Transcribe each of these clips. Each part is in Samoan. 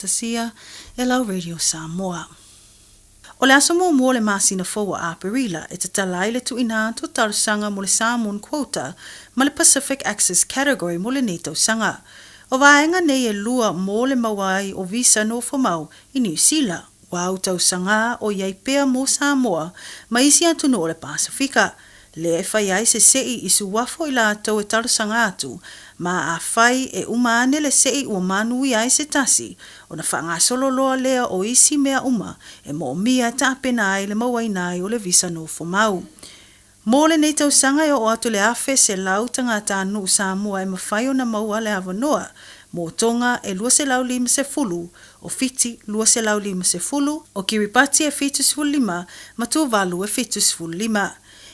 Tasia e lau Radio Samoa. O le aso muamua o le masina fou o Aperila e tatala ai le tuuina atu o talosaga mo le Samoan Quota ma le Pacific Access Category mo lenei tausaga. O vaega nei e lua mo le maua ai o visa nofomau i Niu Sila, ua au tausaga o i ai pea mo Samoa ma isi atunuu o le Pasefika. Lea e fai ai se seʻi i suafo i latou e talosaga atu, ma afai e uma ane le seʻi ua manuia ai se tasi, ona faagasolo loa lea o isi mea uma e moomia e tapena ai le mauaina ai o le visa nofomau. Mo lenei tausaga e oo atu i le 1,100 tagatanuu Samoa e mafai ona maua le avanoa, mo Tonga e 250, o Fiti 250, o Kiribati e 75 ma Tuvalu e 75.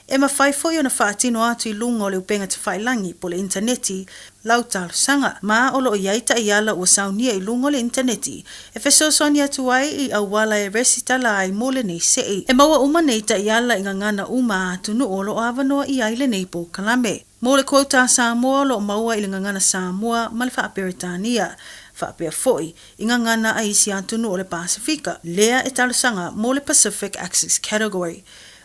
E mafai foi ona faatino atu i luga o le upega tafailagi po o le initaneti lau talosaga, ma o lo o i ai taiala ua saunia i luga o le initaneti e fesoasoani atu ai i auala e resitala ai mo lenei seʻi. E maua uma nei taiala i gagana uma a atunuu o lo o avanoa i ai lenei polokalame. Mo le quota Samoa o lo o maua i le gagana Samoa ma le Faa-Peretania, faapea foi i gagana a isi atunuu o le Pasefika, lea e talosaga mo le Pacific Access Category.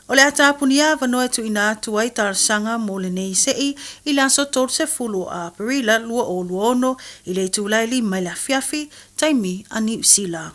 O le a tapunia avanoa e tuuina atu ai talosaga mo lenei seʻi i le aso 30 o Aperila 2026 i le itula e lima i le afiafi, taimi a Niu Sila.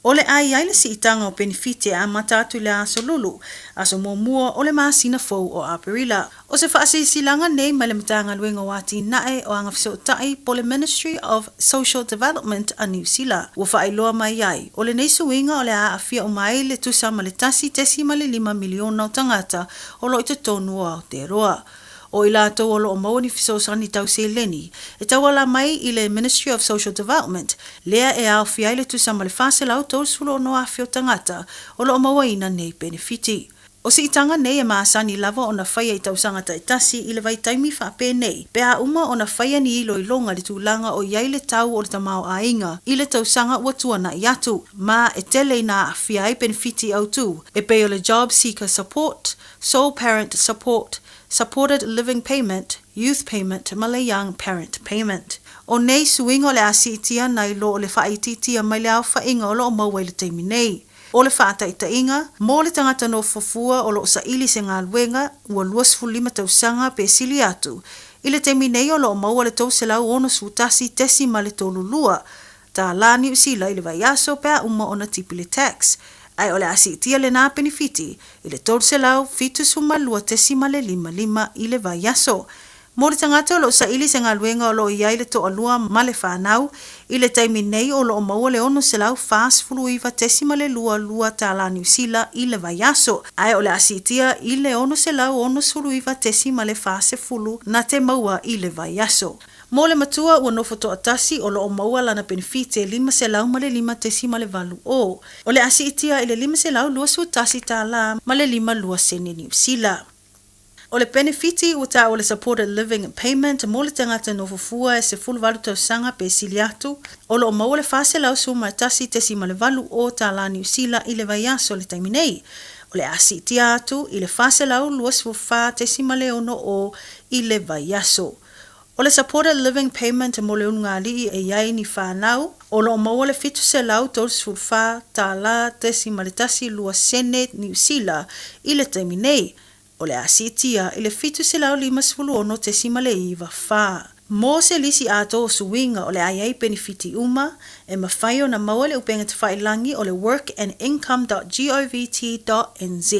O le a i ai le siitaga o penefiti e amata atu i le Aso Lulu, aso muamua o le masina fou o Aperila. O se faasilasilaga nei mai le Matagaluega o Atinae o Agafesootai po o le Ministry of Social Development a Niu Sila ua faailoa mai ai, o lenei suiga o le a aafia uma ai le tusa ma le 1.5 miliona o tagata o lo o i totonu o Aotearoa. O i latou o lo o maua ni fesoasoani tau seleni e tauala mai i le Ministry of Social Development, lea e aofia ai le tusa ma le 436,000 o tagata o lo o mauaina nei penefiti. O siitaga nei e masani lava ona faia i tausaga taitasi i le vaitaimi faapenei, pe a uma ona faia ni iloiloga i le tulaga o i ai le tau o le tamaoaiga i le tausaga ua tuanai atu, ma e tele ina aafia ai penefiti autu e pei o le Job Seeker Support, Sole Parent Support, Supported Living Payment, Youth Payment ma le Young Parent Payment. O nei suiga o le a siitia nai lo o le faaitiitia mai le aofaiga o lo o maua i le taimi nei. O le faataitaiga, mo le tagata nofo fua o lo o saili se galuega ua 25 tausaga pe sili atu, i le taimi nei o lo o maua le $361.32 tālā Niu Sila i le vaiaso pe a uma ona tipi le tax, ae o le a siitia lenā penefiti i le $372.55 i le vaiaso. Mo le tagata o lo o saili se galuega o lo o i ai le toalua ma le fanau, i le taimi nei o lo o maua le $649.22 tālā Niu Sila i le vaiaso, ae o le a siitia i le $669.40 na te maua i le vaiaso. Mo le matua ua nofo toatasi o lo o maua lana penefiti e $505.80. O le a siitia i le $521 tala ma le 52 sene Niu Sila. O le penefiti ua taua le Supported Living Payment mo le tagata nofo fua e 18 tausaga pe sili atu, o lo o maua le $411.80 tala Niu Sila i le vaiaso i le taimi nei. O le a siitia atu i le $424.60 i le vaiaso. O le Supported Living Payment mo le ulugalii e i ai ni fanau, o lo o maua le $734 tesima le tasi lua sene Niu Sila i le taimi nei, o le a siitia i le $756.94. Mo se lisi atoa o suiga o le a i ai penefiti uma, e mafai ona maua le upega tafailagi o le workandIncome.govt.nz.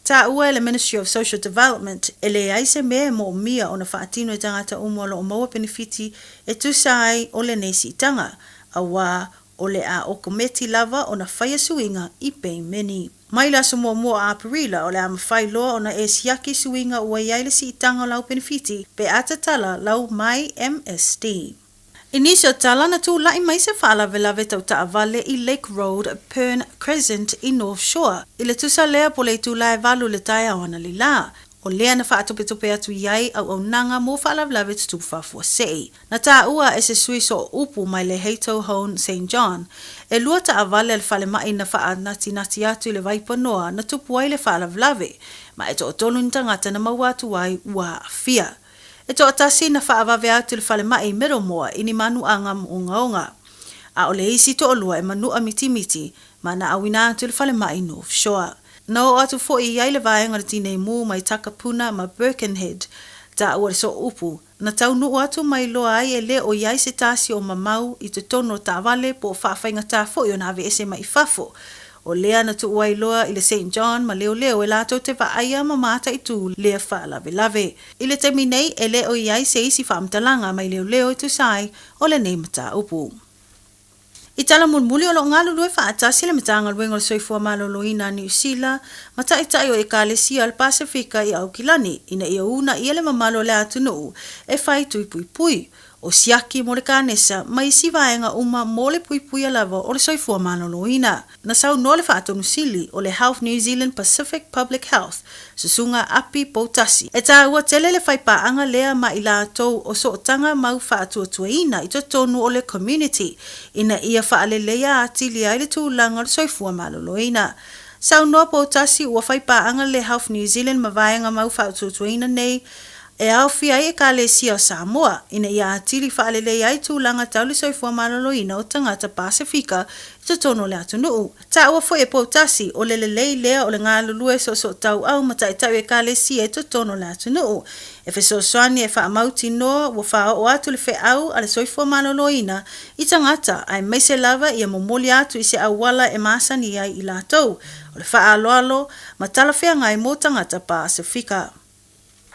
Taua e le Ministry of Social Development, e leai se mea e moomia ona faatino e tagata uma o lo o maua penefiti e tusa ai o lenei siitaga, auā o le a okometi lava ona faia suiga i peimeni. Mai le aso muamua o Aperila, o le a mafai loa ona e siaki suiga ua i ai le siitaga o lau penefiti pe a tatala lau MyMSD. I nisi o tala, na tulai mai se faalavelave tau taavale i Lake Road, Pern Crescent i North Shore, i le tusa lea po le itula e valu i le taeao analeila. O lea na faatopetope atu i ai auaunaga mo faalavelave tutupu faafuasei. Na taua e se sui soo upu mai le Hato Hone Saint John, e lua taavale a le falemai na faanatinati atu i le vaipanoa na tupu ai le faalavelave, ma e toatolu ni tagata na maua atu ai ua aafia. E toatasi na faavave atu i le falemai i Middlemore i ni manuaga ogaoga. a o le isi toalua e manua mitimiti ma na auina atu i le falemai North Shore. Na oo atu foi i ai le vaega o le Tinei Mu mai Takapuna ma Birkenhead, taua le sooupu, na taunuu atu ma iloa ai e le o i ai se tasi o mamau i totonu o taavale po o faafaigata foi ona aveese mai i fafo. O lea na tuu ai loa i le Saint John ma leoleo e latou te vaaia ma mataitu lea faalavelave. I le taimi nei, e le o i ai se isi faamatalaga mai leoleo e tusa ai o lenei mataupu. I tala mulimuli, o lo o galulue faatasi le Matagaluega o le Soifua Maloloina a Niu Sila ma Taitai o Ekalesia o le Pasefika i Aukilani ina ia uunaia le mamalu o le atunuu e fai tui puipui, o siaki mo le kanesa ma isi vaega uma mo le puipuia lava o le soifua maloloina. Na saunoa le Faatonu Sili o le Health New Zealand Pacific Public Health, Susuga Api Poutasi, e taua tele le faipaaga lea ma i latou o sootaga mau faatuatuaina i totonu o le community ina ia faaleleia atili ai le tulaga o le soifua maloloina. Saunoa Poutasi ua faipaaga le Health New Zealand ma vaega mau faatuatuaina nei e aofia ai Ekalesia o Samoa ina ia atili faaleleia ai tulaga tau le soifua maloloina o tagata Pasefika i totonu o le atunuu. Taua foi e Poutasi, o le lelei lea o le galulue soosootauau ma taitai o Ekalesia i totonu o le atunuu. E fesoasoani e faamautinoa ua faaoo atu le feau a le soifua maloloina i tagata aemaise lava ia momoli atu i se auala e masani ai i latou, o le faaaloalo ma talafeagai mo tagata Pasefika.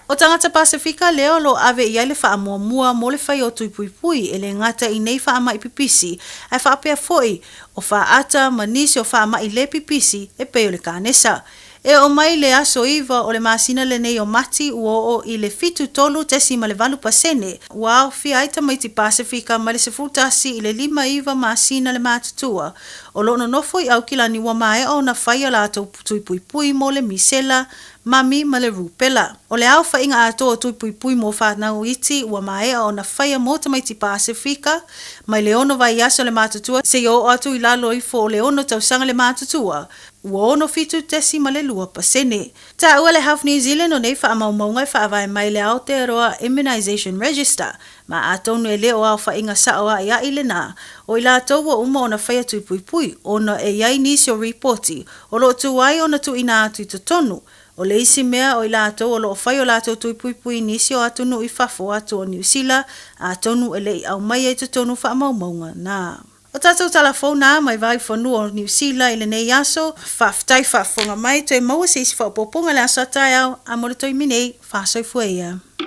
O tagata Pasefika lea o lo o ave i ai le faamuamua mo le fai o tui puipui e le gata i nei faamai pipisi ae faapea foi o faata ma nisi o faamai le pipisi e pei o le kanesa. E oo mai le aso 9 o le masina lenei o Mati ua oo i le 73.8% ua aofia ai tamaiti Pasefika mai le 11 i le 59 masina le matutua o lo o nonofo i Aukilani ua maea ona fai a latou tui puipui mo le misela mami ma le rupela. O le aofaiga atoa o tui puipui mo fanau iti ua maea ona faia mo tamaiti Pasefika, mai le ono vaiaso le matutua seia oo atu i lalo ifo o le ono tausaga le matutua, ua 67.2%. Taua le Health New Zealand o nei faamaumauga e faavae mai le Aotearoa Immunisation Register, ma atonu e le o aofaiga sao a'ia'i lenā o i latou ua uma ona faia tui puipui, ona e i ai nisi o ripoti o lo o tu ai ona tuuina atu i totonu. O le isi mea o i latou o lo o fai o latou tui puipui i nisi o atunuu i fafo atu o Niu Sila, atonu e le i aumaia i totonu faamaumauga na. O tatou tala fou na mai Vaifanua o Niu Sila i lenei aso. Faafetai faafofoga mai, toe maua se isi faaopoopoga i le aso a taeao, a mo le taimi nei, faasoifua ia. 1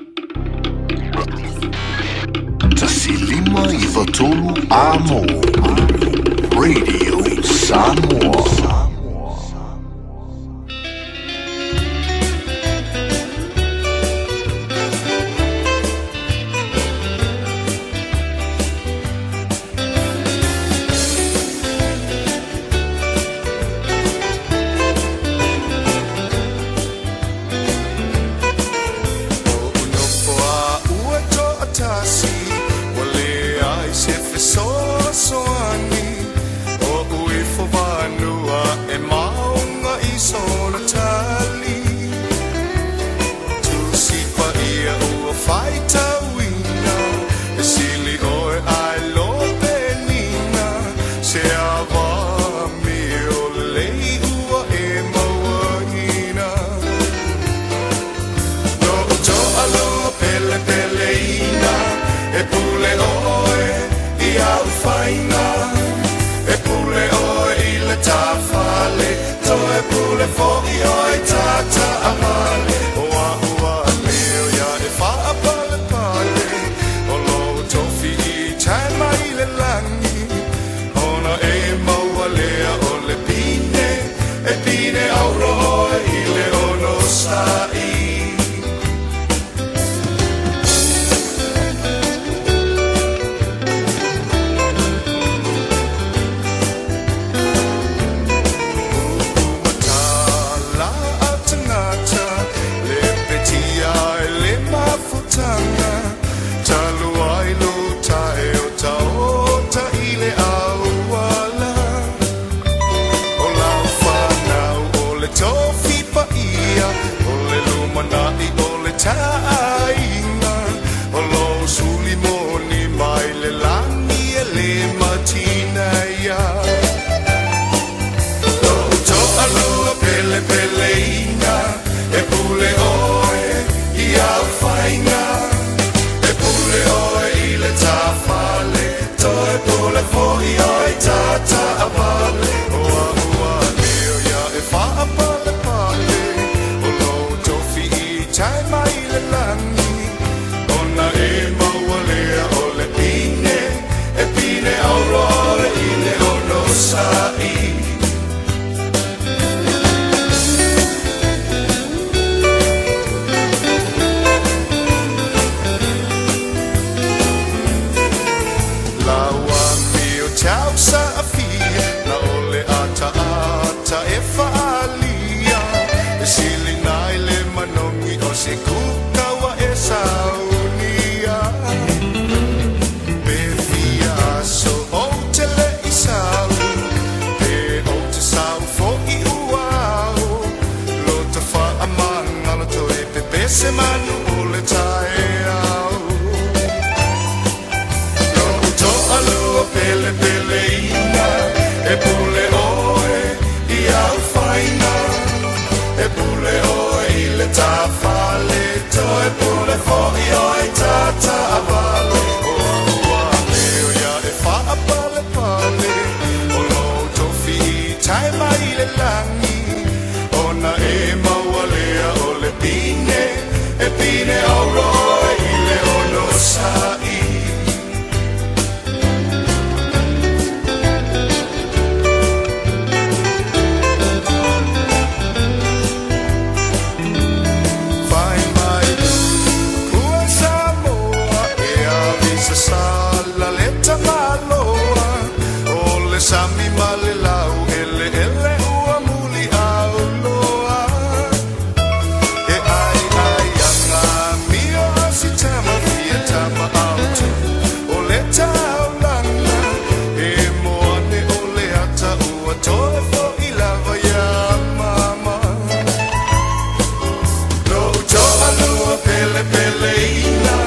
5 93 Amo Radio Samoa. onosa'i. Lau amio tau sa'afia na o le ataata e fa'aalia e silina i le manogi o se kuka ua e saunia pe fia aso ou te le'i sau pe ou te sau fo'i ua ao lo tafa'amagalo toe pepese manu o le taeao. Lo'u to'alua pelepeleina e pule oe i au faiga e pule oe i le tāfale toe pule fo'i oe tātaavale o a'u leo ia e faapalepale o lou tofi i tae mai le lagi ona e maualea o le pine e pine auro oe i le onosa'i. Fai mai ua Samoa e avisa sala le tamaloa o le sami ma le lau ele ele ua muli au loa e ai ai anga mio si tama fia tama au tu o le taulanga e moane o le ata ua toe fo'i lava ia mama. Lo'u to'alua pelepeleina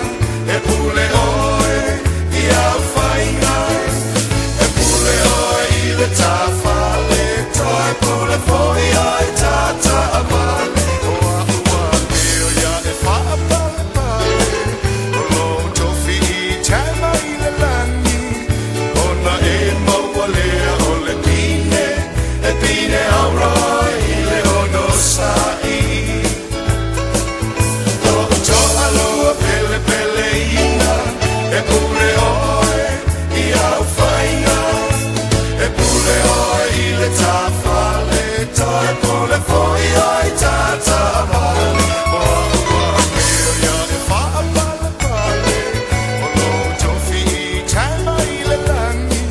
e pule oe i au faiga e pule oe i le tāfale toe pule fo'i oe tātaavale o a'u amio ia e faapalepale o lou tofi i tae mai le lagi ona e maua lea o le pine e pine auro i le onosa'i. Lo'u to'alua pelepeleina e pule oe i au faiga e pule oe i le tāfale toe pule fo'i oe tātaavale o a'u amio ia e faapalepale o lou tofi i tae mai le lagi.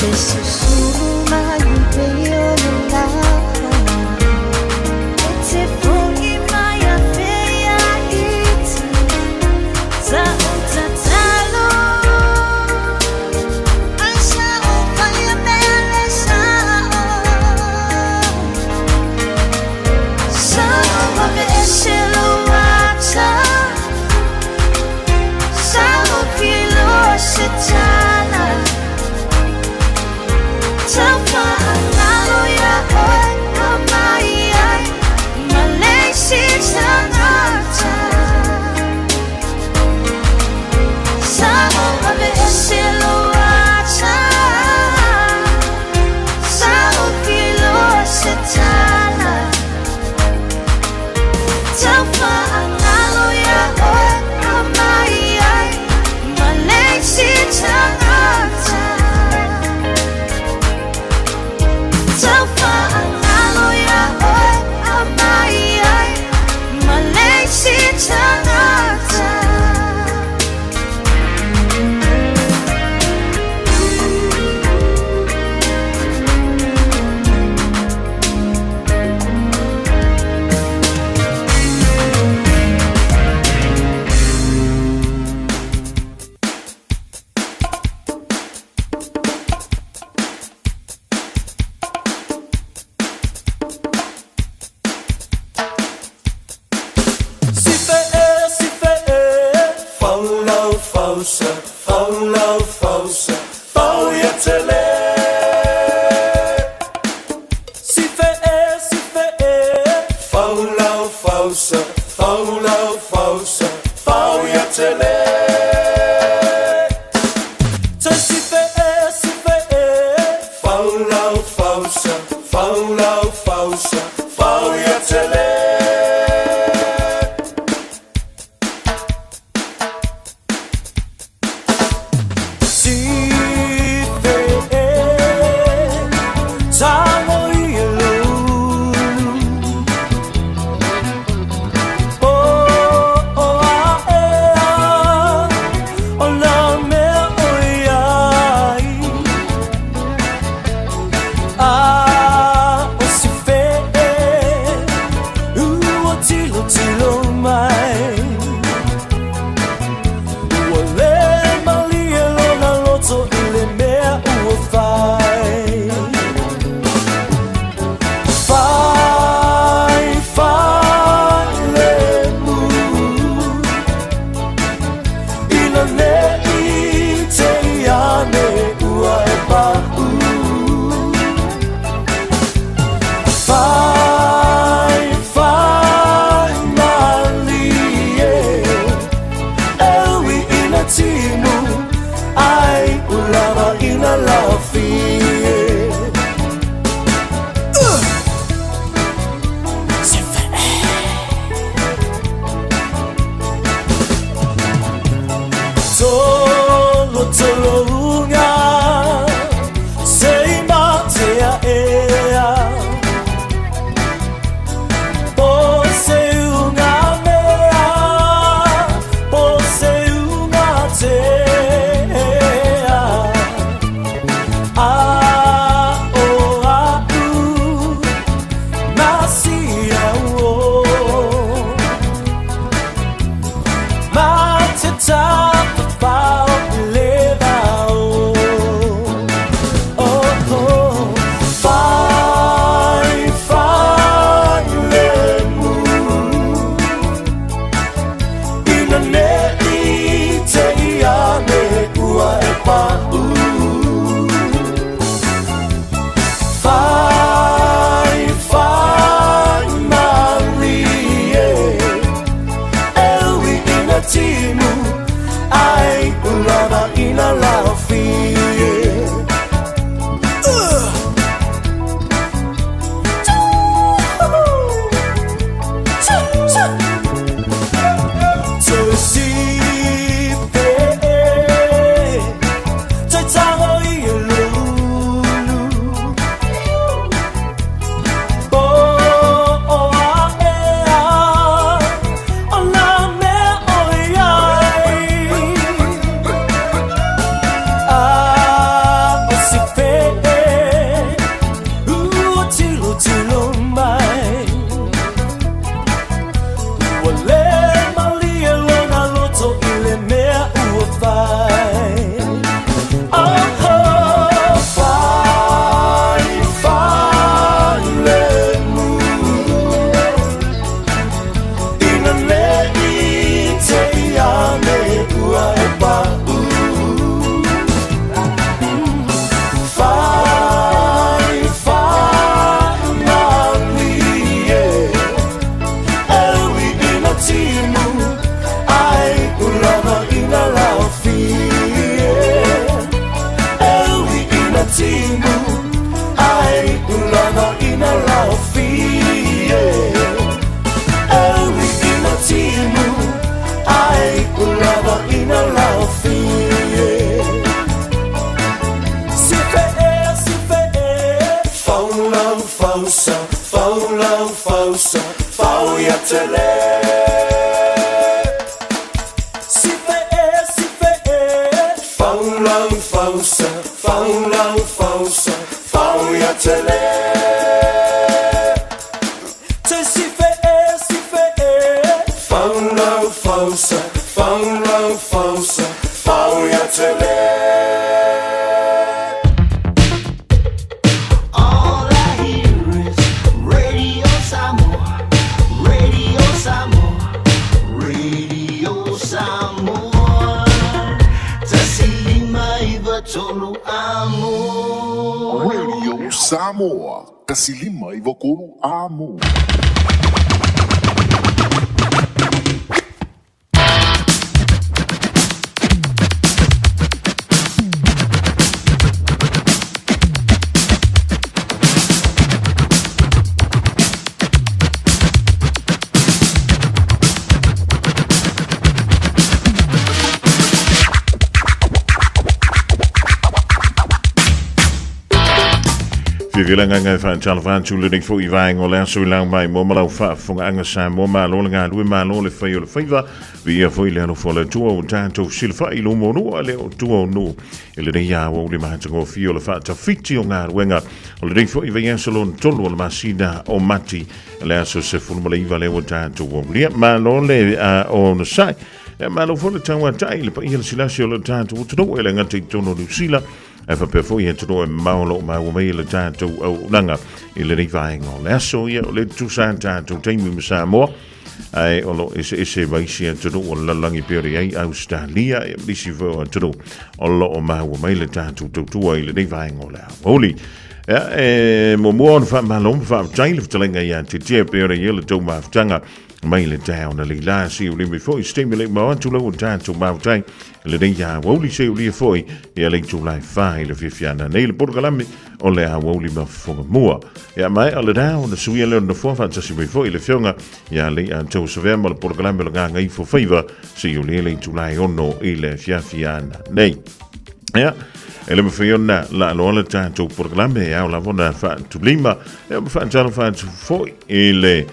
te susulu mai pei o le lā. E te fo'i mai a whea iti, ta o tatalo. Ai sa o whaia mea le sa o. Sa o wawe e se loata, sa o kiloa se tala. Taufaangalo ia oe a mai ai ma le isi tagata. Sa o aveese lou ata, sa o filoa se tala. Taufaangalo ia oe a mai ai ma le isi tagata. Taufaangalo ia oe a mai ai ma le isi tagata. Si fe e, si fe e, faulau fausa, faulau fausa, fau ia tele. Si fe e, si fe e, faulau fausa, faulau fausa, fau ia tele. Te si fe e, si fe e, faulau fausa, faulau fausa, fau ia tele. Si fe e, tango i lu. O, o, a, e, a, o nā mea o iai. A, o si fe e, ua tilo tilo mai. Ua le malie lona loto i le mea ua fai. Fai, fai le mu. Ina nei te iane ua e pa'u. Fai, fai malie. E ui ina timu, ai ulava ina laofie. Si fe e. Tolo tolo unga, se i matea ea. Po se unga mea, po se unga tea. A timu Ai ulava ina lao fie E ina timu Ai ulava ina lao fie Si fe e, si fe e Faulau fausa, faulau fausa Fau ia tele Si fe e, si fe e Faulau fausa, faulau fausa Fau ia tele Te si fe e, si fe e Faulau fausa, faulau fausa Fau ia tele All I hear is Radio Samoa, Radio Samoa, Radio Samoa. 153 amo. Radio Samoa, 153 Amo. Fiafia le agaga e faatalofa atu lenei foi vaega o le aso i lau mai mo ma lau faafofogaaga Samoa. Malo le galue, malo le fai o le faiva. Viia foi le alofa o le Atua ua tatou silafai i luma o nuu a le o tua o nuu i lenei aoauli matagofie o le faatafiti o galuega o lenei foi vaiaso lona tolu o le masina o Mati le aso 19 lea ua tatou aulia. Malo le onosai. E malo foi le tauatai i le paia le silasi o le tatou atunuu e le gata i totonu o Niu Sila ae faapea foi atunuu e mamao o lo o maua mai le tatou auaunaga i lenei vaega o le aso. Ia, o le tusa tatou taimi ma Samoa, ae o lo o eseese ma isi atunuu o le lalolagi pei ona i ai Australia ia ma nisi foi o atunuu o lo o maua mai le tatou tautua i lenei vaega o le aoauli. Ia, e muamua ona faamalo ma faafetai le fetalaiga ia Tietie pei ona i ai le tou mafutaga mai le taeao na leila se uli mai foi se taimi le mau atu lau o tatou mafutai lenei aoauli se ulia foi ia le itulai fa i le fiafiana nei le polokalame o le aoauli mafofoga mua. Ia mai o le dao na suia leo na foa faatasi mai foi le fionga ia le a tau savea ma le polokalame o le gagaifo faiva se ulia le itulai 6 i le fiafiana nei. Ia, e le mawhai ona la aloa le tātou polokalame e ao lava ona faatulima e ma faatalofa atu foi i le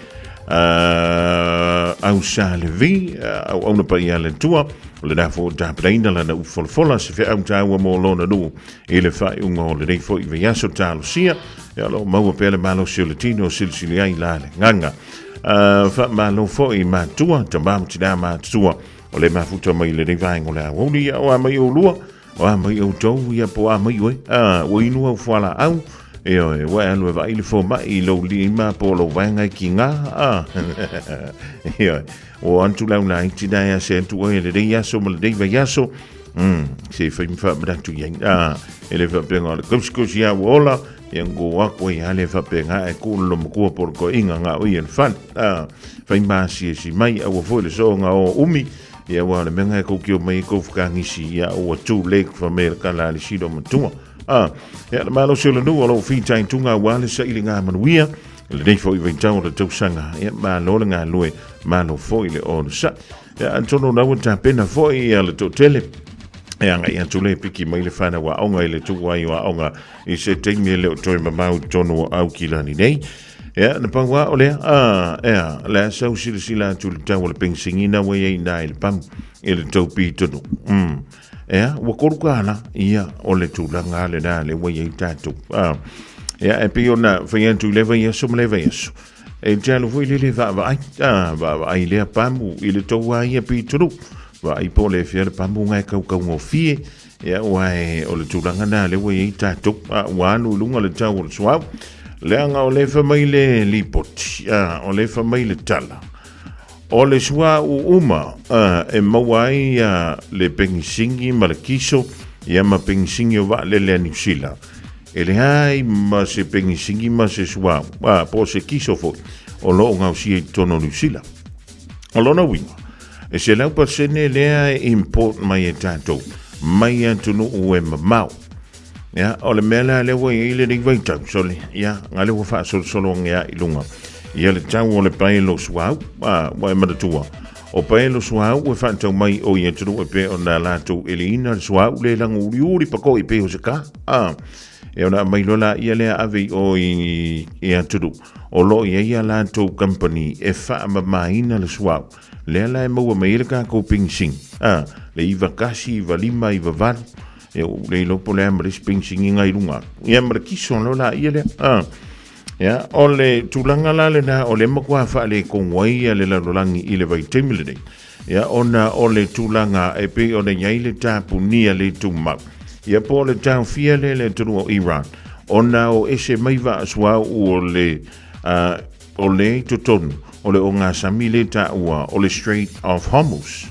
au sa le vi au auna pa ia le tua o le nafo o tapenaina lana ufolafola se feau tāua mō lona nuu i le faaiuga o lenei foi vaiaso talosia ia o lo o maua pea le malosi o le tino silisili ai la le gaga. Faamalo foi matua, tamā ma tinā matutua O le mafuta mai lenei vaega o le aoauli, ia o a mai oulua, o a mai outou, ia po a mai oe, a, ua inu au fualaau, ioe, ua e alu e vaai le fomai i lou lima po o lou vaega e kiga, a, ioe, ua atu lau laiti na e ase atu oe lenei aso ma lenei vaiaso, se fai ma faamanatu i ai, a, e le faapea o le kosikosi a ua ola, ia go aku ai a le faapea e ku lo makua po le koiga nga o ia le fale, a, fai masiasi mai aua foi le soonga o umi ia ua le mea e koukio mai e kou whakangisi ia ua too late fa me ka la le silo matua a ia le malosi o le nuu o lou fitaituga ua le saili ngā manuia lenei foi vaitau o le tausaga ia malo le galue malo foi le onosai ia atonu na ua tapena foi ia le toatele e agai atu le piki mai le whanau aoga i le tuu ai o aoga i se taimi e le o toe mamao i totonu o Aukilani nei. Ia, na pau lava o lea, a, ea, le a sau silasila atu i le tau o le penisini ua i ai i ina i le pamu, i le tou pitonuu. Ea, ua $3, ia, o le tulaga lena lea ua i ai tatou. A, ia, e pei ona fai atu i lea vaiaso ma lea vaiaso, e te alu foi lele vaavaai, a, vaavaai lea pamu i le tou lava ia pitonuu. Vaai po o le fea le pamu na e kaukaugofie, Ia, aua e, o le tulaga lena lea ua i ai tatou, a ua alu i luga le tau o le suauu, leaga o lea e fai mai le lipoti, a, o lea e fai mai le tala, o le suauu uma a, e maua ai a, le pegisini ma le kiso, ia ma pegisini o vaalele a Niu Sila, e leai ma se pegisini ma se suauu, a, po o se kiso foi, o lo o gaosia i totonu o Niu Sila. O lona uiga, e 100% lea e import mai e tatou, mai atunuu e mamao. Ia, o le mea la lea ua i ai lenei vaitau, sole, ia, nga lea ua faasolosolo age a i luga. Ia le tau o le paelo suauu, a, ua e manatua, o paelo suauu e faatau mai o i atunuu e pei ona latou eliina le suauu le lago uliuli pako'i pei o se ka, a, e ona aumai loa laia lea ave i o i, i atunuu o lo o i ai a latou kamupani e faamamaina le suauu. Lea la e maua mai ai le tatou penisini, a, le 91, 95, 98, Ia ua ou le iloa po o le a ma le isi penisini i luga atu. Ia ma le kiso loa laia lea. Ah. Ia, o le tulaga la lena o le matua faaletonu ai ia le lalolagi i le vaitaimi lenei. Ia, ona o le tulaga e pei ona i ai le tapunia le tumau. Ia, po o le taofia lea i le atunuu o Iran, ona o ese mai vaa suauu o le, o le i totonu o le ogasami le taua o le Strait of Hormuz.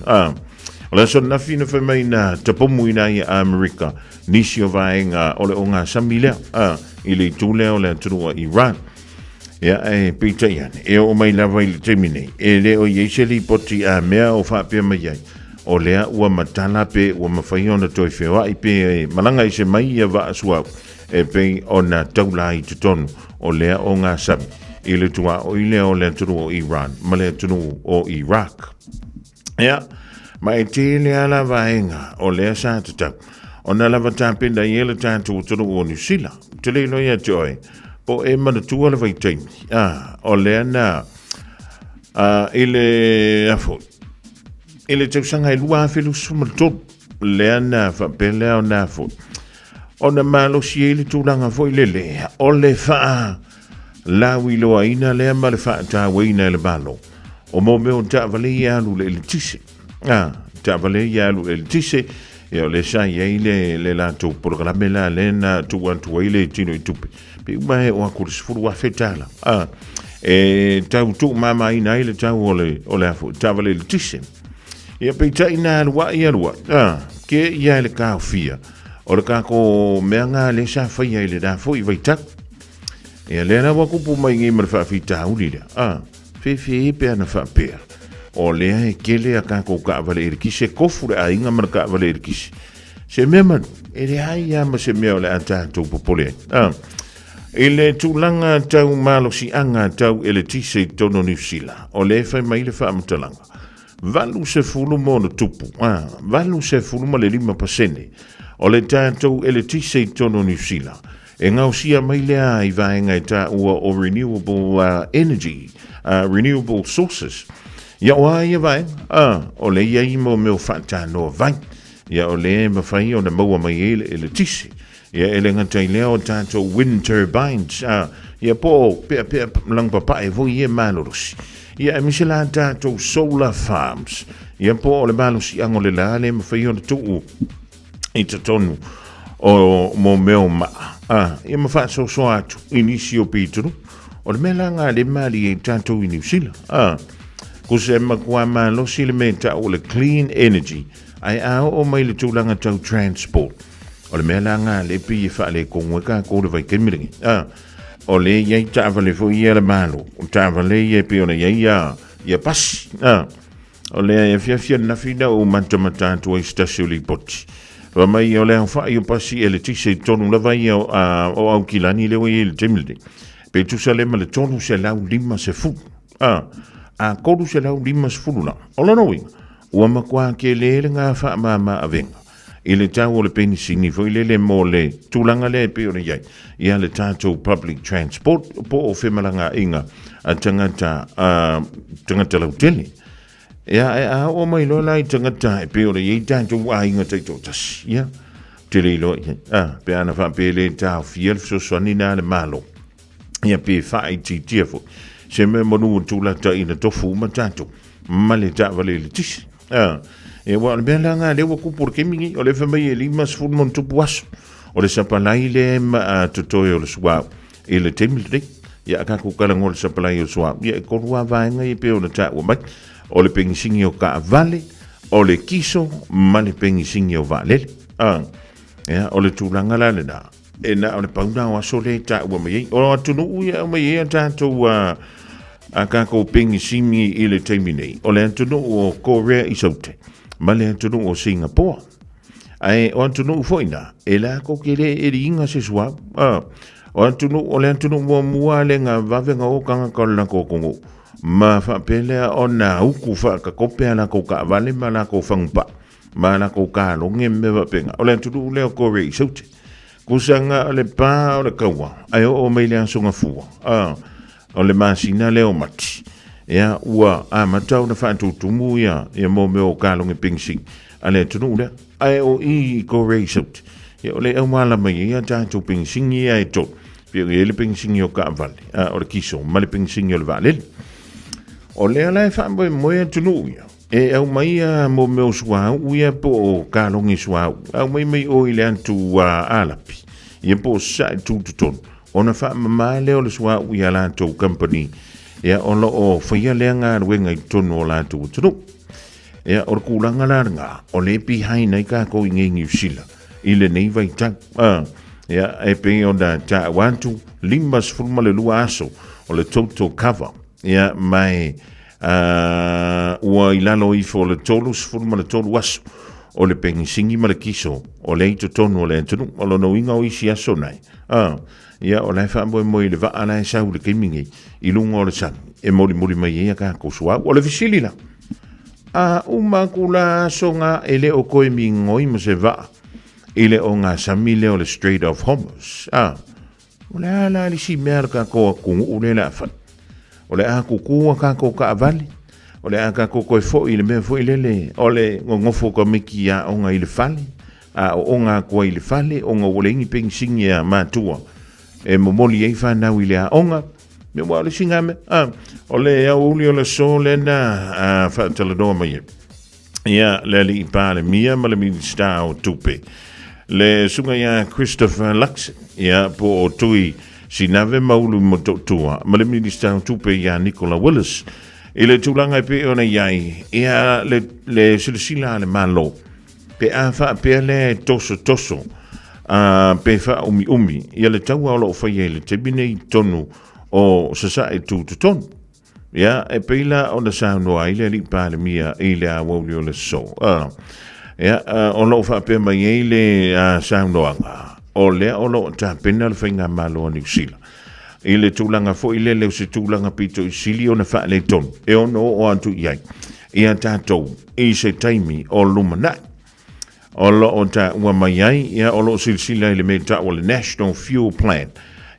O le aso ananafi na fai mai na tapomu ina ia Amerika nisi o vaega o le ogasami lea i le itu lea o le atunuu o Iran. Ia, e peitai ane, e oo mai lava i le taimi nei, e le o i ai se lipoti a mea o faapea mai ai, o lea ua matala pe ua mafai ona toe feoai pe e malaga ese mai ia vaa suauu e pei ona taula i totonu o lea ogasami i le tuaoi lea o le atunuu o Iran ma le atunuu o Iraq. Ia, ma e tele lava la vaega o lea sa tatau ona lava tapena i ai le tatou atunuu o Niu Sila. Ou te le iloa ia te oe, po o e manatua le vaitaimi, a, o lea na, a, i le, a foi, i le tausaga e 2023, lea na faapea lea ona foi, ona malosi ai le tulaga foi lele, o le faa lauiloaina lea ma le faatauaina e le Malo o mō mea o taavale ia alu le eletise. A, taavale ia alu le eletise, ia o lea sa i ai le, le latou polokalame la lea na tuu atu ai le tino i tupe. Pe uma e o aku le $10,000. A, e tau tuumamaina ai le tau o le, o le afu, taavale eletise. Ia peitai na alu ai alu ai, a, ke ia e le kaofia, o le kako mea ngā le sa whaia i le rā foi vaitau. Ia lea la ua kupu mai nei ma le faafitauli lea, a, fefe e pe ana faapea, o lea e kele a kākou kaavale eletise, kofu le aiga ma le kaavale eletise. Se mea manu, e leai a ma se mea o le a tātou popole ai. A, i le tulaga tau malosiaga tau eletise i totonu o Niu Sila, o lea e fai mai le faamatalaga, 80 ma ona tupu, a, 85% o le tatou eletise i totonu o Niu Sila, e gaosia mai lea i vaega e taua o renewable energy, renewable sources. Ia o a ia vaega? A, o lea i ai mo mea o faatanoa vai. Ia o lea e mafai ona maua mai ai le eletise. Ia e le gata i lea o tatou wind turbines, a, ia po o peapea lagopapae foi ia malolosi. Ia aemaise la tatou solar farms, ia po o le malosiaga o le la lea e mafai ona tuu i totonu o mo mea o maa, a, ia ma faasoasoa atu i nisi o pitulu. O le mea la ngā le malie i tatou i Niu Sila, a, ko se matua malosi le mea e tau o le clean energy, ae a oo mai le tulaga tau transport, O le mea la ngā le pei e faaletonu ai tatou le vaitaimi lenei. A, o le i ai taavale foi ia a le Malo, o taavale ia e pei ona i ai ia, ia pasi. A, o lea e afiafi ananafi na ou matamata atu ai i se tasi o lipoti. Fai mai o le aofai o pasi eletise i totonu lava ia o, a, o Aukilani lea ua i ai i le taimi lenei. Pe tusa lea ma le 350. A, a 350 la. O lona uiga, ua matua tele le ngā faamama avega i le tau o le penisini foi lele mo le tulaga lea e pei ona i ai ia le tatou public transport po o femalagaaiga a tagata a tagata lautele. Ia, e a oo mai loa la i tagata e pei ona i ai tatou aiga taitoatasi, ia, te le iloa i ai. A, pe ana faapea le taofia le fesoasoani na a le Malo, ia pe faaitiitia foi se mea manu o tulata ina tofu uma tatou ma le taavale eletise. A, e aua o le mea la nga lea ua tupu le taimi nei, o lea fai mai e 50 ma ona tupu aso o le sapalai lea e maa totoe o le suauu i le taimi lenei. Ia a tatou talanoa i le sapalai o le suauu, ia e tolu lava vaega ia e pei ona taua mai, o le penisini o taavale, o le kiso ma le penisini o vaalele. A, ia, o le tulaga la lena, E na o le pau na o aso lea i taua mai ai. O atunuu ia e aumai ai a tatou a, a tatou penisini i le taimi nei, o le atunuu o Korea i Saute ma le atunuu o Singapore. Ae o atunuu foi na, e lakou te le eliina se suauu. O atunuu, o le atunuu muamua lea na vave ona o tagata o le latou atunuu ma faapea lea ona utu faatakope a latou taavale ma latou fagupaa ma latou kaloge ma mea faapena. O le atunuu lea o Korea i Saute. Tusa na o le pa o le taua ae oo mai le Aso Gafua, o le masina lea o Mati, ia ua amata ona faatutumu ia ia mo mea o kaloge penisini a le atunuu lea. Ae o i i Korea i Saute, ia o le aumalama i ai a tatou penisini ia e tolu, pei ona i ai le penisini o taavale, o le kiso ma le penisini o le vaalele. O lea la e faamoemoe atunuu ia, e aumai ia mo mea o suauu ia po o kaloge suauu, aumai mai o i le atu Alapi, ia po o Sasae tutotonu, ona faamama lea o le suauu i a latou kamupani, ia o lo o faia lea galuega i totonu o latou atunuu. Ia, o le tulaga la lena, o lea e behind ai tatou i nei Niu Sila i lenei vaitau. Ia, e pei ona taua atu, 52 aso o le total cover. Ia, ma e, ua i lalo ifo o le 33 aso o le penisini ma le kiso o lea i totonu o le atunuu. O lona uiga o isi aso nai. Ia, o la e faamoemoe i le vaa la e sau i le taimi nei i luga o le sami e molimoli mai ai a tatou suauu. O le fesili la, a uma atu la aso na e le o toe migoi ma se vaa i le ogasami lea o le Strait of Hormuz, a, o le a la le isi mea a le tatou atunuu lea o le a fai? O le a tutu a tatou taavale? O le a tatou toe foi i le mea foi lele o le nonofo o tamaiti i aoga i le fale, a ooga atu ai i le fale ona ua leai ni penisini a matua e momoli ai fanau i le aoga? Ia aua o le isi lena mea, a, o le aoauli o le aso lea na faatalanoa mai ai. Ia, le alii Palemia ma le Minisita o Tupe, le susuga ia Christopher Luxon, ia, po o Tui Sinave Maulu Motootua, ma le Minisita o Tupe ia Nicola Willis, i le tulaga e pei ona i ai, ia, le, le silasila a le Malo, pe a faapea lea e tosotoso, pe faaumiumi, ia le taua o lo o faia i le taimi nei i totonu o Sasae Tutotonu. Ia, e pei la ona saunoa ai le alii Palemia i le aoauli o le aso. Ia, o lo o faapea mai ai le saunoaga, o lea o lo o tapena le Faigamalo a Niu Sila i le tulaga foi lele o se tulaga pito i sili ona faaletonu e ono oo atu i ai ia tatou i se taimi o lumanai. O lo o taua mai ai, ia, o lo o silasila i le mea tau o le National Fuel Plan,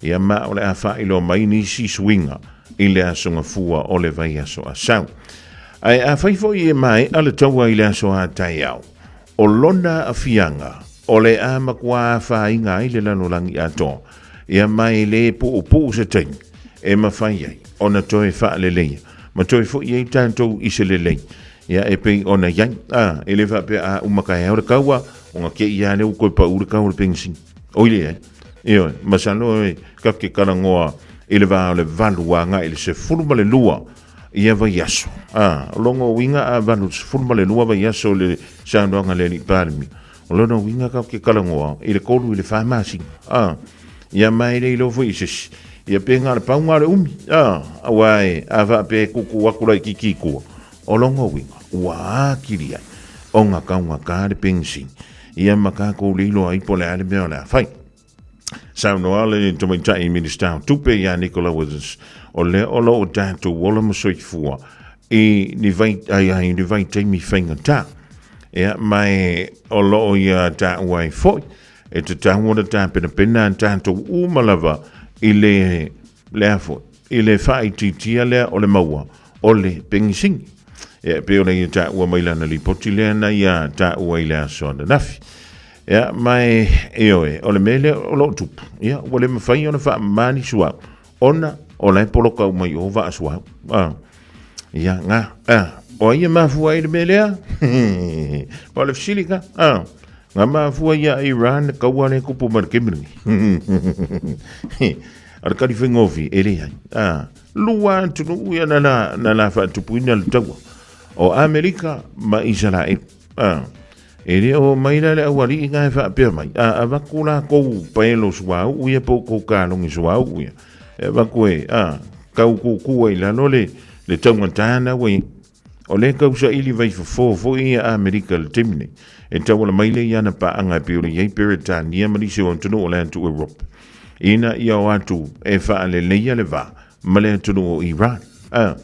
ia, ma o le a faailoa mai nisi suiga i le Aso Gafua o le vaiaso a sau. Ae afai foi e maea le taua i le aso a taeao, o lona aafiaga o le a matua afaina ai le lalolagi atoa, ia, ma e le puupuu se taimi e mafai ai ona toe faaleleia ma toe foi ai tatou i se lelei. Ia, e pei ona i ai, a, e le faapea a uma taeao le taua, ona te i lava lea ua toe pau le tau o le penisini. Oi leai. Ioe, masalo e tatou te talanoa i le va o le 8 agai i le 12 ia vaiaso. A, o lona uiga a 8 i le 12 vaiaso i le saunoaga a le Alii Palemia, o lona uiga tatou te talanoa i le 3 i le 4 masina. A, ia ma e le iloa foi e se isi, ia pe na o le pau lena o le umi. A, aua e, a faapea e tuutuu atu laitiiti i tua, O lona uiga, ua atili ai ona taugata le penisini, ia ma tatou le iloa ai po o le a le mea o le a fai. Saunoa le tamaitai Minisita o Tupe ia Nicola Withers, o lea o lo o tatou ola ma soifua i ni vai, ai, ai, ni vaitaimi faigata. Ia, ma e o lo o ia taua ai foi, e tatau ona tapenapena tatou uma lava i le, le a foi, i le faaitiitia lea o le maua o le penisini. Ia, e pei ona ia taua mai lana lipoti lea na ia taua i le aso ananafi. Ia, ma e, ioe, o le mea lea o lo o tupu, ia, ua le mafai ona faamama ni suauu, ona o la e poloka uma i o vaa suauu. Ah, ia, ngā, ah, o ai e mafua ai le mea lea? O le fesili ka, ah, ngā mafua ia Iran kaua le kupu mai le taimi lenei. O le kali faigofie, e leai. Ah, lua atunuu ia na la, na la faatupuina le taua. O Amerika ma Isaraelu. Ah, e le o mai la le aualii nga e faapea mai. Ah, avatu la kou paelo suauu ia po o kou kalogi suauu ia. E avatu e, ah, tau kukua i lalo le, le taugata na ua i. O lea tausaili vaifofo foi ia Amerika i le taimi nei, e tauala mai lea i ana paaga e pei ona i ai Peretania ma nisi o atunuu o le atu Europe, ina ia o atu e faaleleia le va ma le atunuu o Iran. A,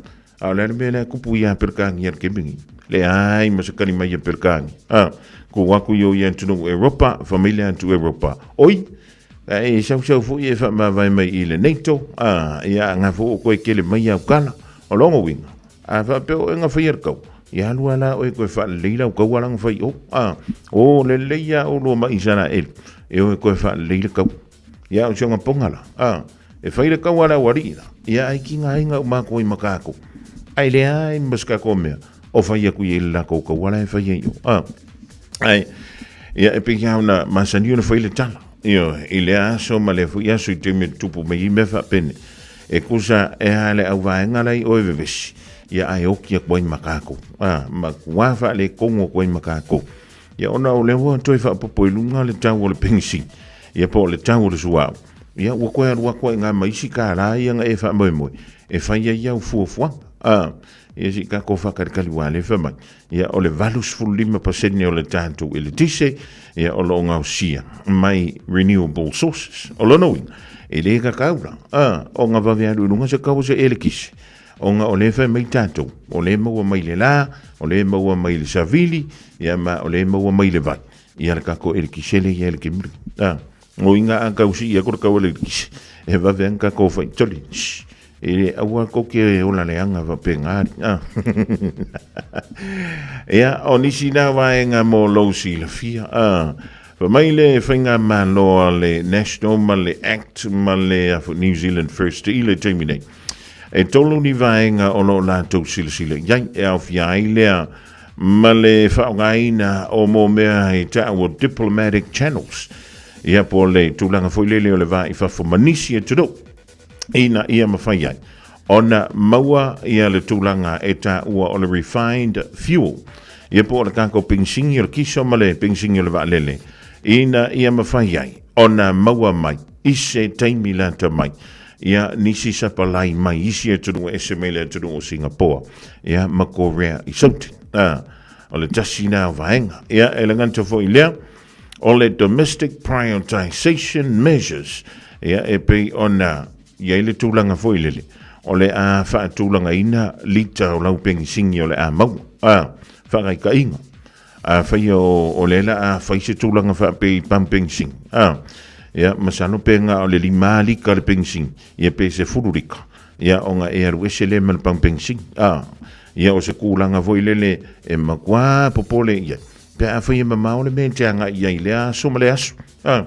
a o le a le mea lea tupu ia Peretania i le taimi nei? Leai ma se tali mai a Peretania. A, tuu atu i o i atunuu Europa, fai mai le atu Europa, oi, e sausau foi e faamavae mai i le NATO, a, ia, a foi o koe kele mai au tala. O lona uiga, A faapea oe na faia le taua, ia alu lava la oe e toe faalelei lau taua la na fai i o. A, o lelei lava oulua ma Isaraelu e o e toe faalelei le taua. Ia a o si ona poga la, a, e fai le taua a le aualii la, ia ae tigaina uma atu ai ma tatou. Ae leai ma se tatou mea o fai atu i ai le latou taua la e fai ai i o. A, ae, ia e pei lava ona masani ona fai le tala, ioe, i lea aso ma lea foi aso i taimi e tutupu mai ai mea faapenei. E kusa e a le auvaega la i oe vevesi, ia ae oki atu ai ma kākou. A, matua faaletonu atu ai ma kākou. Ia ona o lea ua toe faapopo i luga le tau o le penisini, ia po o le tau o le suauu. Ia ua toe alu atu ai i ngā ma isi kālā ia na e faamoemoe e fai ai au fuafuaga. A, ia se i kākou faakalikali ua le fai mai. Ia o le 85% o le tatou eletise, ia o lo o gaosia mai renewable sources. O lona uiga, e le kakau la, a, o ngā vave alu i luga se kau o se elekise. Ona o lea fai mai tatou, o lea maua mai le la, o lea maua mai le savili, ia ma o lea maua mai le vai. Ia le kako elekise le ia le kemuri. A, o inga a kau si ia ko le kau elekise. E vave ang kako fai toli. Shh. E le aua kou ke ola leaga faapena alii. A. Ia, o nisi na vaega mo lou silafia. A. Fai mai le faigamalo a le National ma le Act ma le New Zealand First i le taimi nei. E tolu ni vaega o lo o latou silasila i ai e aofia ai lea ma le faaaogaina o mo mea e taua diplomatic channels. Ia po o le tulaga foi lele o le va i fafo ma nisi atunuu. ina ia mafai ai ona maua ia le tulaga e taua o le refined fuel, ia po o le tatou penisini o le kiso ma le penisini o le vaalele, ina ia mafai ai ona maua mai i se taimi lata mai ia nisi sapalai mai isi atunuu ese mai le atunuu o Singapoa ia ma Korea i Sauti. A, o le tasi na o vaega. Ia, e le gata foi lea, o le Domestic Prioritisation Measures, ia e pei ona i ai le tulaga foi lele, o le a faatulagaina lita o lau penisini o le a maua, a, faagaitaiga. A fai o, o lea la a fai se tulaga faapei i pam penisini, a, ia, masalo pe na o le 5 lita le penisini, ia pe 10 lita, ia ona e alu ese lea ma le pam penisini, a, ia o se tulaga foi lele e matua popole i ai. Pe afai e mamao le mea e te agai i ai i lea aso ma le aso. A,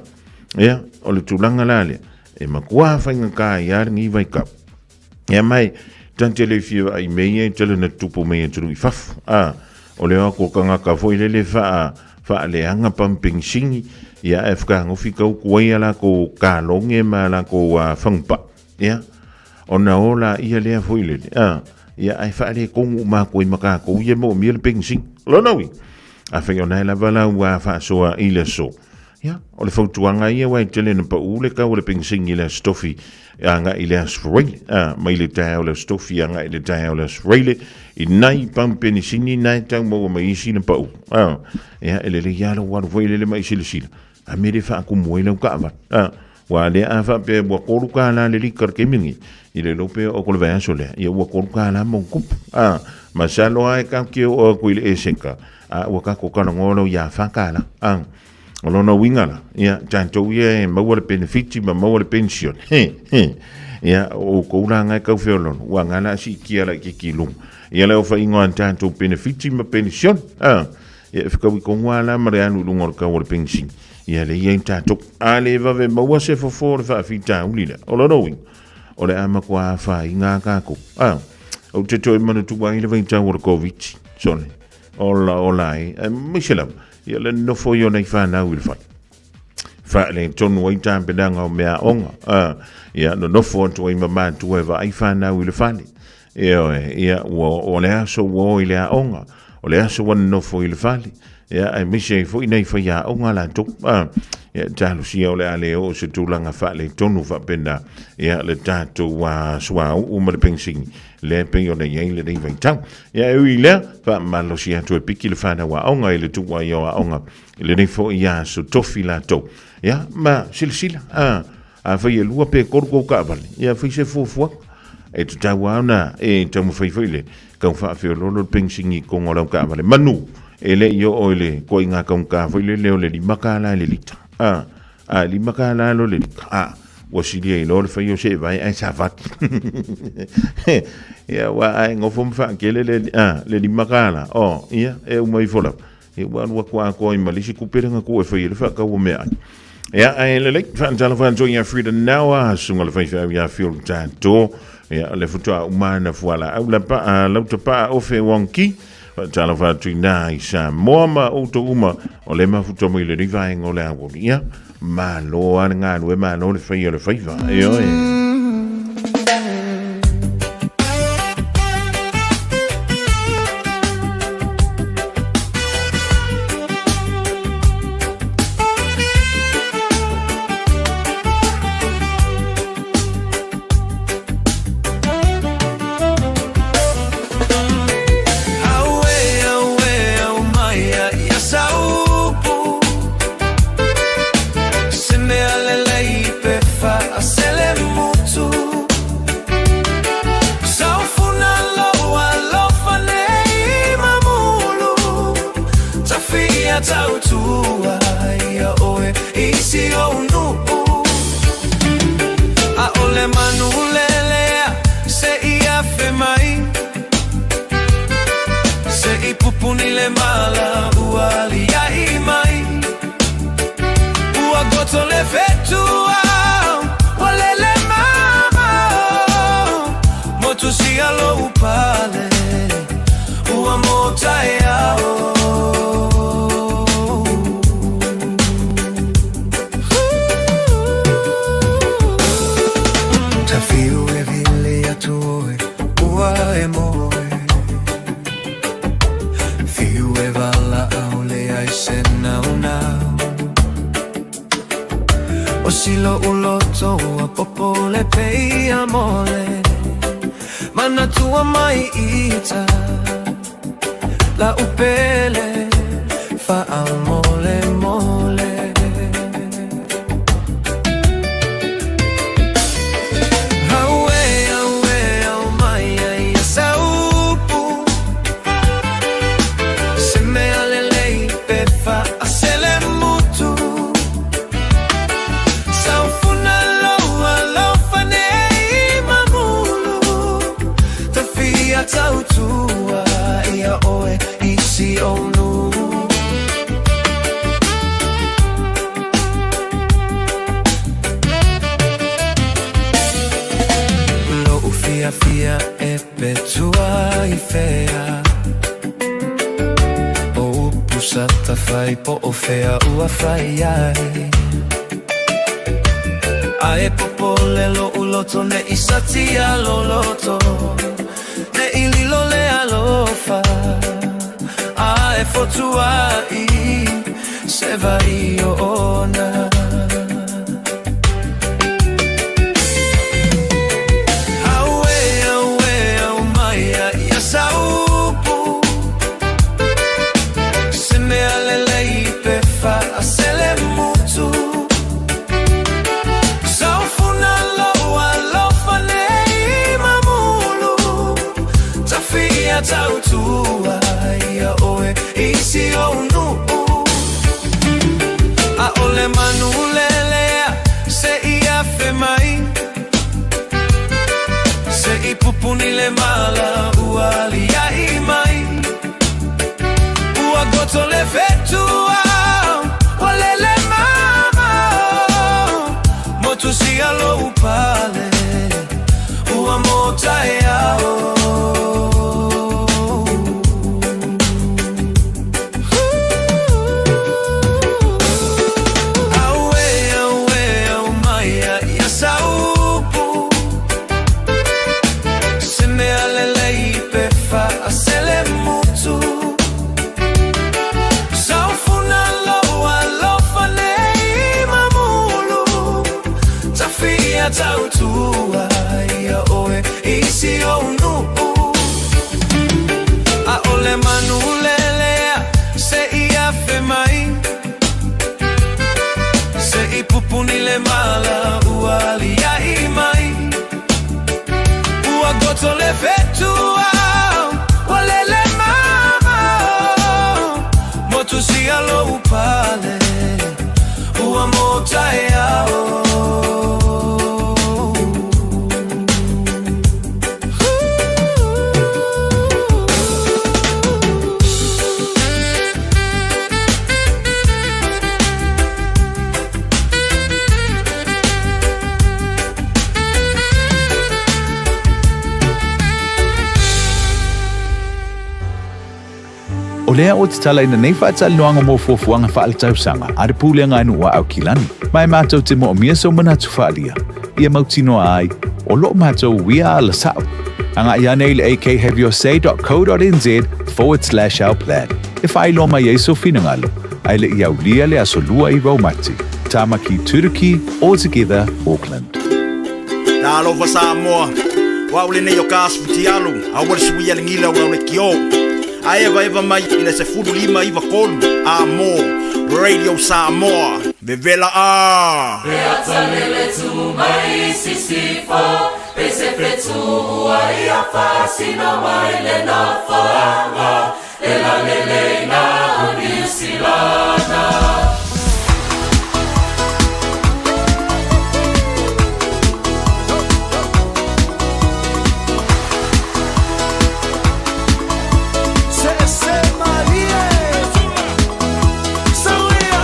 ia, o le tulaga la lea, e matua faigata ai lava lenei vaitau. Ia mai, ta te le fia vaai mea ia e tele na tutupu mai atunuu i fafo. A, o le o atu o tagata foi lele faa, faaleaga pamupenisini, ia ae fakagofi tau ai a latou kaloge ma a latou fagupaa. Ia, ona o laia lea foi lele, a, ia, ae faaletonu uma atu ai ma tatou ia e moomia le penisini. Lona uiga, afai o lena lava la ua faasoa i le aso, ia, o le fautuaga ia aua e tele ina pau le tau o le penisini i le Aso Tofi agai i le Aso Faraile, a, mai le taeao o le Aso Tofi agai i le taeao o le Aso Faraile, i nai pamu penisini na e tau maua mai isi na pau. A, ia, e lelei lava lou alu foi lele ma e silasila, a mea le faakumu ai lau taavale. A, Ua lea a faapea ua $3 le lita le taimi lenei, i le iloa pea o atu le vaiaso lea, ia ua $3 ma ona tupu. A, masalo lava e tatou te oo atu i le Eseka, a ua tatou talanoa loa ia $4. A, o lona uiga la, ia, tatou ia e maua le penefiti ma maua le penisione, he, he, ia, o outou la na e tau feoloolo, ua na la siitia laitiiti i luga. Ia le aofaiga o tatou penefiti ma penisione. A, ia e fetaui tonu lava la ma le alu i luga o le tau o le penisini. Ia lea e i ai tatou. A le vave maua se fofo o le faafitauli lea, o lona uiga, o le a matua afaina lava tatou. A, ou te toe manatua ai le vaitau o le Koviti, sole, ola ola ai, aemaise lava, ia le nonofo ai o nai fanau i le fale. Faaletonu ai tapenaga o meaaoga, a, ia nonofo atu ai ma matua e vaai fanau i le fale. Ioe, ia, ua, o le aso ua o i le aoga. O le aso ua nonofo i le fale, ia, aemaise ai foi nai faiaoga latou. A, ia, talosia o le a le oo se tulaga faaletonu faapena, ia, le tatou suauu ma le penisini, lea e pei ona i ai lenei vaitau. Ia, e ui i lea, faamalosi atu e piki le fanau aoga i le tuu ai o aoga i lenei foi aso tofi latou. Ia, ma silasila, a, afai e lua pe tolu kou taavale, ia fai se fuafuaga. E tatau lava ona e taumafai foi le tau faafeoloolo le penisini i totonu o lau taavale. Manu e le i oo i le ituaiga taugata foi lele o le $5 i le lita. A, a $5 loa le lita, a, ua sili ai loa le fai o se evae ae savali. Ia, aua a e nofo ma faatele le, a, le $5, o, ia, e uma ifo lava. Ia, ua alu atu atoa ai ma le isi tupe lea na tuu e fai ai le faatau o meaai. Ia, ae lelei, faatalofa atu ia Frida Nawa, susuga le faifeau ia Phil Tato, ia, le faatoa uma na fualaau la paa, lauta paa ofe Wong Ki, faatalofa atu i nā i Samoa ma outou uma o le mafuta mai lenei vaega o le aoauli. Ia, malo lava le galue, malo le fai o le faiva. Ioe. tautua ia ʻoe i si ou nuʻu. ʻAʻole manu lelea se i afe mai, Se i pupuni le mala ua aliaʻi mai. Ua goto le fetuao, ua lele mamao, Motu sia lou pale, ua mōtaeao. O lea ua tatalaina nei faatalanoaga mo fuafuaga faaletausaga a le Pulega a Nuu a Aukilani, ma e matou te moomia sou manatu faaalia, ia mautinoa ai, o loo matou uia ala sao. Agai ane i le akhaveyourSay.co.nz/ourplan e faailoa mai ai sou finagalo, ae le i aulia le aso 29 Mati. Tamaki Turuki, All Together, Auckland. Talofa Samoa, o au lenei o ka aso fitialu, aua le suia le gila o lau lekiō. A evaeva mai i le 15 93 a mo Radio Samoa, vevela a! Se malie Sauia.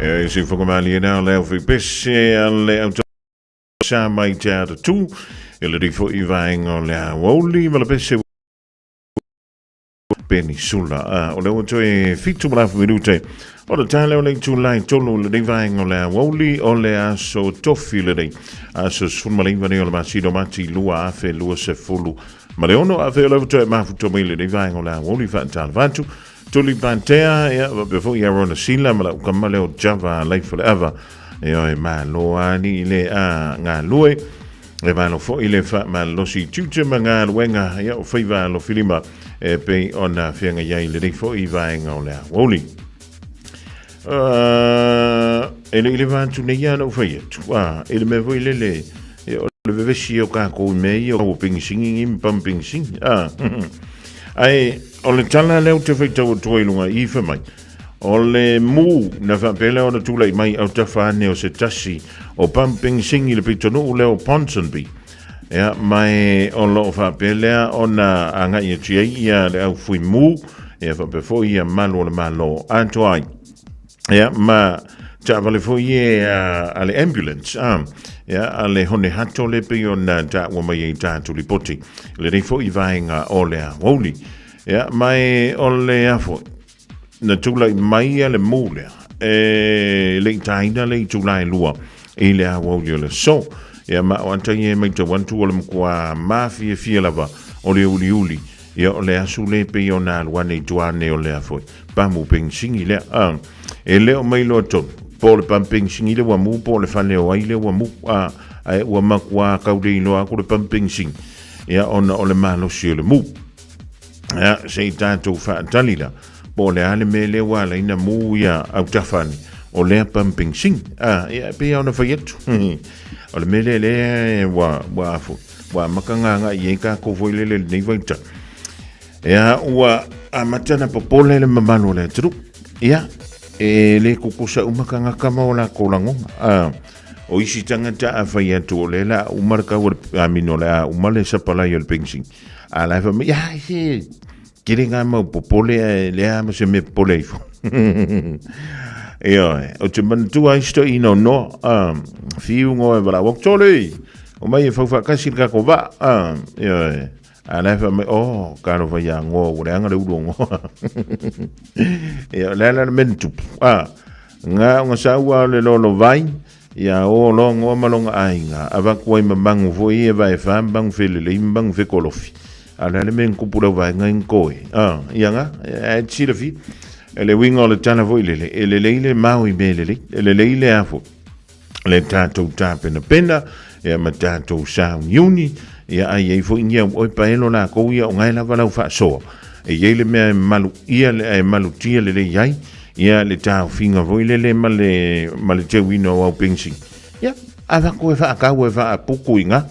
E se whakamali e nā leo whii pese a le au sa mai te ata tū e le rifo i vaenga o le aouli ma le pese Penisula. O le ua toe 7 ma le afu minute o le tale o le itulai 3 lenei vaega o le aoauli o le aso Tofi lenei. Aso 19 nei o le masina o Mati 2026. Afe o le ua toe mafutoa mai lenei vaega o le aoauli faatalofa atu. Tuli Pantea, ia, faapea foi Arona Sila ma lau kama leo Java Life o le Ava. Ia, e malo ani i le a galue. E malo foi le faamalolosi i tiute ma galuega, ia, o faiva alofilima. e pei ona feagai ai lenei foi vaega o le aoauli. E le i leva atu nei lava na ou fai atu, i le mea foi lele, o le vevesi o kākou i mea ia o pegisigi ma pamu pegisigi. Ae o le tala lea ou te faitau atu ai i luga i i fai mai, o le mu na faapea lea ona tulai mai autafa ane o se tasi o pamu pegisigi i le pitonuu lea o Ponsonby. Ia, ma e o lo o faapea lea ona agai atu ai ia le au fui mu, ia faapea foi ia malu o le Malo atoa ai. Ia, ma taavale foi e a le ambulance, a, ia, a le Hone Hato le pei ona taua mai ai tatou lipoti, lenei foi vaega o le aoauli. Ia, ma e o le a foi, Na tulai mai ia le mū lea, e le i tāina le itulā e 2 i le aoauli o le aso. Ia ma o ata ia e maitau atu o le matua mafiafia lava o le uliuli, ia o le asu le pei ona alu ane i tua ane o lea foi pamu pegisigi lea. A, e le o mailoa tonu, po o le pamu pegisigi lea ua mū po o le fale o ai lea ua mū, a, ae ua matua tau le iloa atu le pamu pegisigi, ia ona o le malosi o le mū. Ia, se i tatou faatali la, po o le a le mea lea ua ala ai ona mū ia autafa ane, o lea pumping sing. Ah, ia, e pei lava ona fai atu. O le mea lea lea ua, ua afu, ua amata ona agai i ai tatou foi lele i lenei vaitau. Ia, ua amata ona popole le mamalu o le atunuu. Ia, e le tutusa uma tagata ma o latou lagona. Ah, o isi tagata a fai atu o lea o le a uma le tau o le, I mean, o le a uma le sapalai o le penisini, A la e fai mai, ai se, tele ngā mau popole ae leai lava ma se mea popole ai fua. Ioe, ou te manatua ai si toeaina o Noa, a, fiu ngoa e valaau atu, Sole, omai e fau faatasi le tatou vaa, a, ioe. A la e fai mai, oh, talofa ia Ngoa, ua leaga le ulu o Ngoa. Ia, o le a la le mea na tupu, a, na ona sau lava o le lolovai, Ia o loa ngoa ma lona aiga, avatu ai ma manu foi ia vae fa ma manu felelei ma manu fekolofi. A o le a le mea na tupu i lau vaega i Nkoe? A, ia nga, ae te silafia. E le uiga o le tala foi lele, e lelei le mao i mea lelei, e lelei le a foi, le tatou tapenapena, ia ma tatou sauniuni, ia a i ai foi ni au oe paelo lakou ia o ngae lava lau faasoa. E i ai le mea e malu ia, e malutia lelei ai, Ia le taofiga foi lele ma le, ma le teuina o au penisini. Ia, avatu e faatau e faaputu i ina,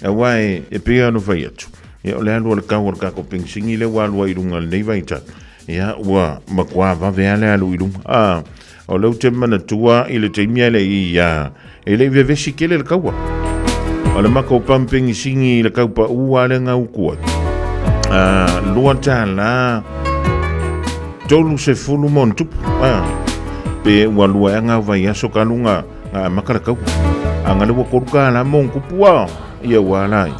aua e, e pei lava ona fai atu, ia o le alu a le tau o le tatou penisini lea ua alu ai i luga i lenei vaitau, ia ua matua vave lava le alu i luga. A, o lea ou te manatua i le taimi a le i, a, e le i vevesi tele le taua. O le matou pamu penisini i le tau paū lava lea na utu ai. A, $2 30 ma ona tupu. A, pe ua lua ea ngā vaiaso talu na, na amata le taua. A na le ua $3 ma ona tupu a, ia ua ala ai.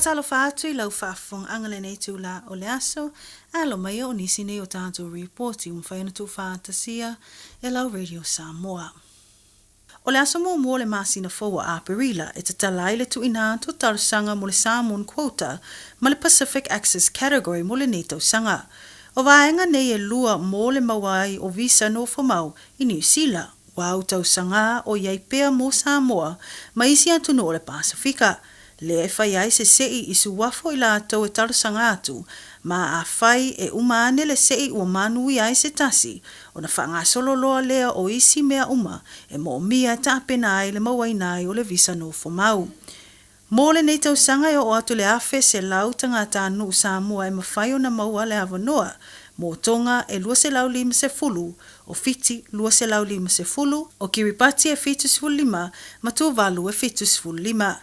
Faatalofa atu i lau faafofogaaga lenei itula o le aso, alo mai o nisi nei o tatou ripoti ua mafai ona tuufaatasia e lau Radio Samoa. O le aso muamua o le masina fou o Aperila e tatala ai le tuuina atu o talosaga mo le Samoan Quota ma le Pacific Access Category mo lenei tausaga. O vaega nei e lua mo le maua ai o visa nofomau i Niu Sila, ua au tausaga o i ai pea mo Samoa ma isi atunuu o le Pasefika, lea e fai ai se se'i i suafo i latou e talosaga atu, ma afai e uma ane le se'i ua manuia ai se tasi, ona faagasolo loa lea o isi mea uma e moomia e tapena ai le mauaina ai o le visa nofomau. Mo lenei tausaga e oo atu le 1,100 tagatanuu Samoa e mafai ona maua le avanoa mo Tonga e 250, o Fiti 250, o Kiribati e 75 ma Tuvalu e 75.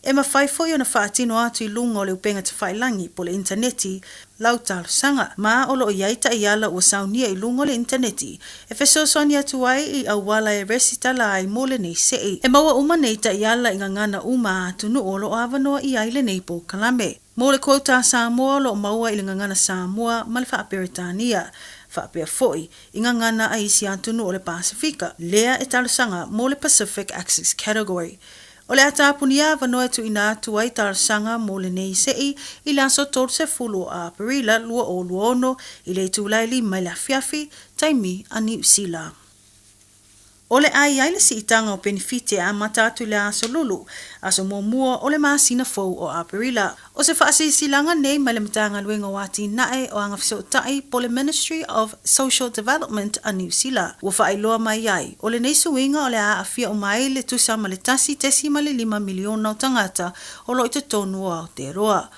E mafai foi ona faatino atu i luga o le upega tafailangi po o le initaneti lau talosaga, ma o lo o i ai taiala ua saunia i luga o le initaneti e fesoasoani atu ai i auala e resitala ai mo lenei se'i. E maua uma nei taiala i gagana uma a atunuu o lo o avanoa i ai lenei polokalame. Mo le quota a Samoa o lo o maua i le gagana Samoa ma le Faa-Peretania, faapea foi i gagana a isi atunuu o le Pasefika, lea e talosaga mo le Pacific Access Category. O le a tapunia avanoa e tuuina atu ai talosaga mo lenei se'i i le aso 30 o Aperila 2026 i le itula e 5 i le afiafi, taimi a Niu Sila. O le a i ai le siitaga o penefiti e amata atu i le aso Lulu, aso muamua o le masina fou o Aperila. O se faasilasilaga nei mai le Matagaluega o Atinae o Agafesootai po o le Ministry of Social Development a Niu Sila ua faailoa mai ai, o lenei suiga o le a aafia uma ai le tusa ma le 1.5 miliona o tagata o lo o i totonu o Aotearoa.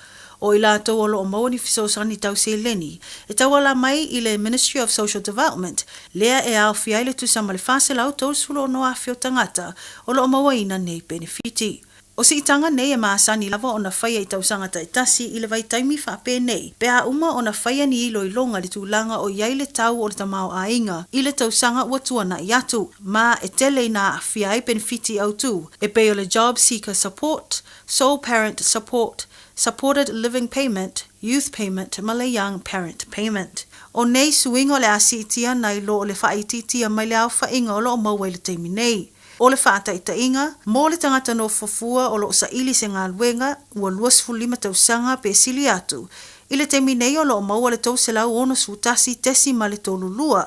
O i latou o lo o maua ni fesoasoani tau seleni e tauala mai i le Ministry of Social Development lea e aofia ai le tusa ma le 436,000 o tagata o lo o mauaina nei penefiti. O siitaga nei e masani lava ona faia i tausaga taitasi i le vaitaimi faapenei, pe a uma ona faia ni iloiloga i le tulaga o i ai le tau o le tamaoaiga i le tausaga ua tuanai atu, ma e tele ina aafia ai penefiti autu e pei o le Job Seeker Support, Sole Parent Support, Supported Living Payment, Youth Payment ma le Young Parent Payment. O nei suiga o le a siitia nai lo o le faaitiitia mai le aofaiga o lo o maua i le taimi nei. O le faataitaiga, mo le tagata nofo fua o lo o saili se galuega ua 25 tausaga pe sili atu, i le taimi nei o lo o maua le $361.32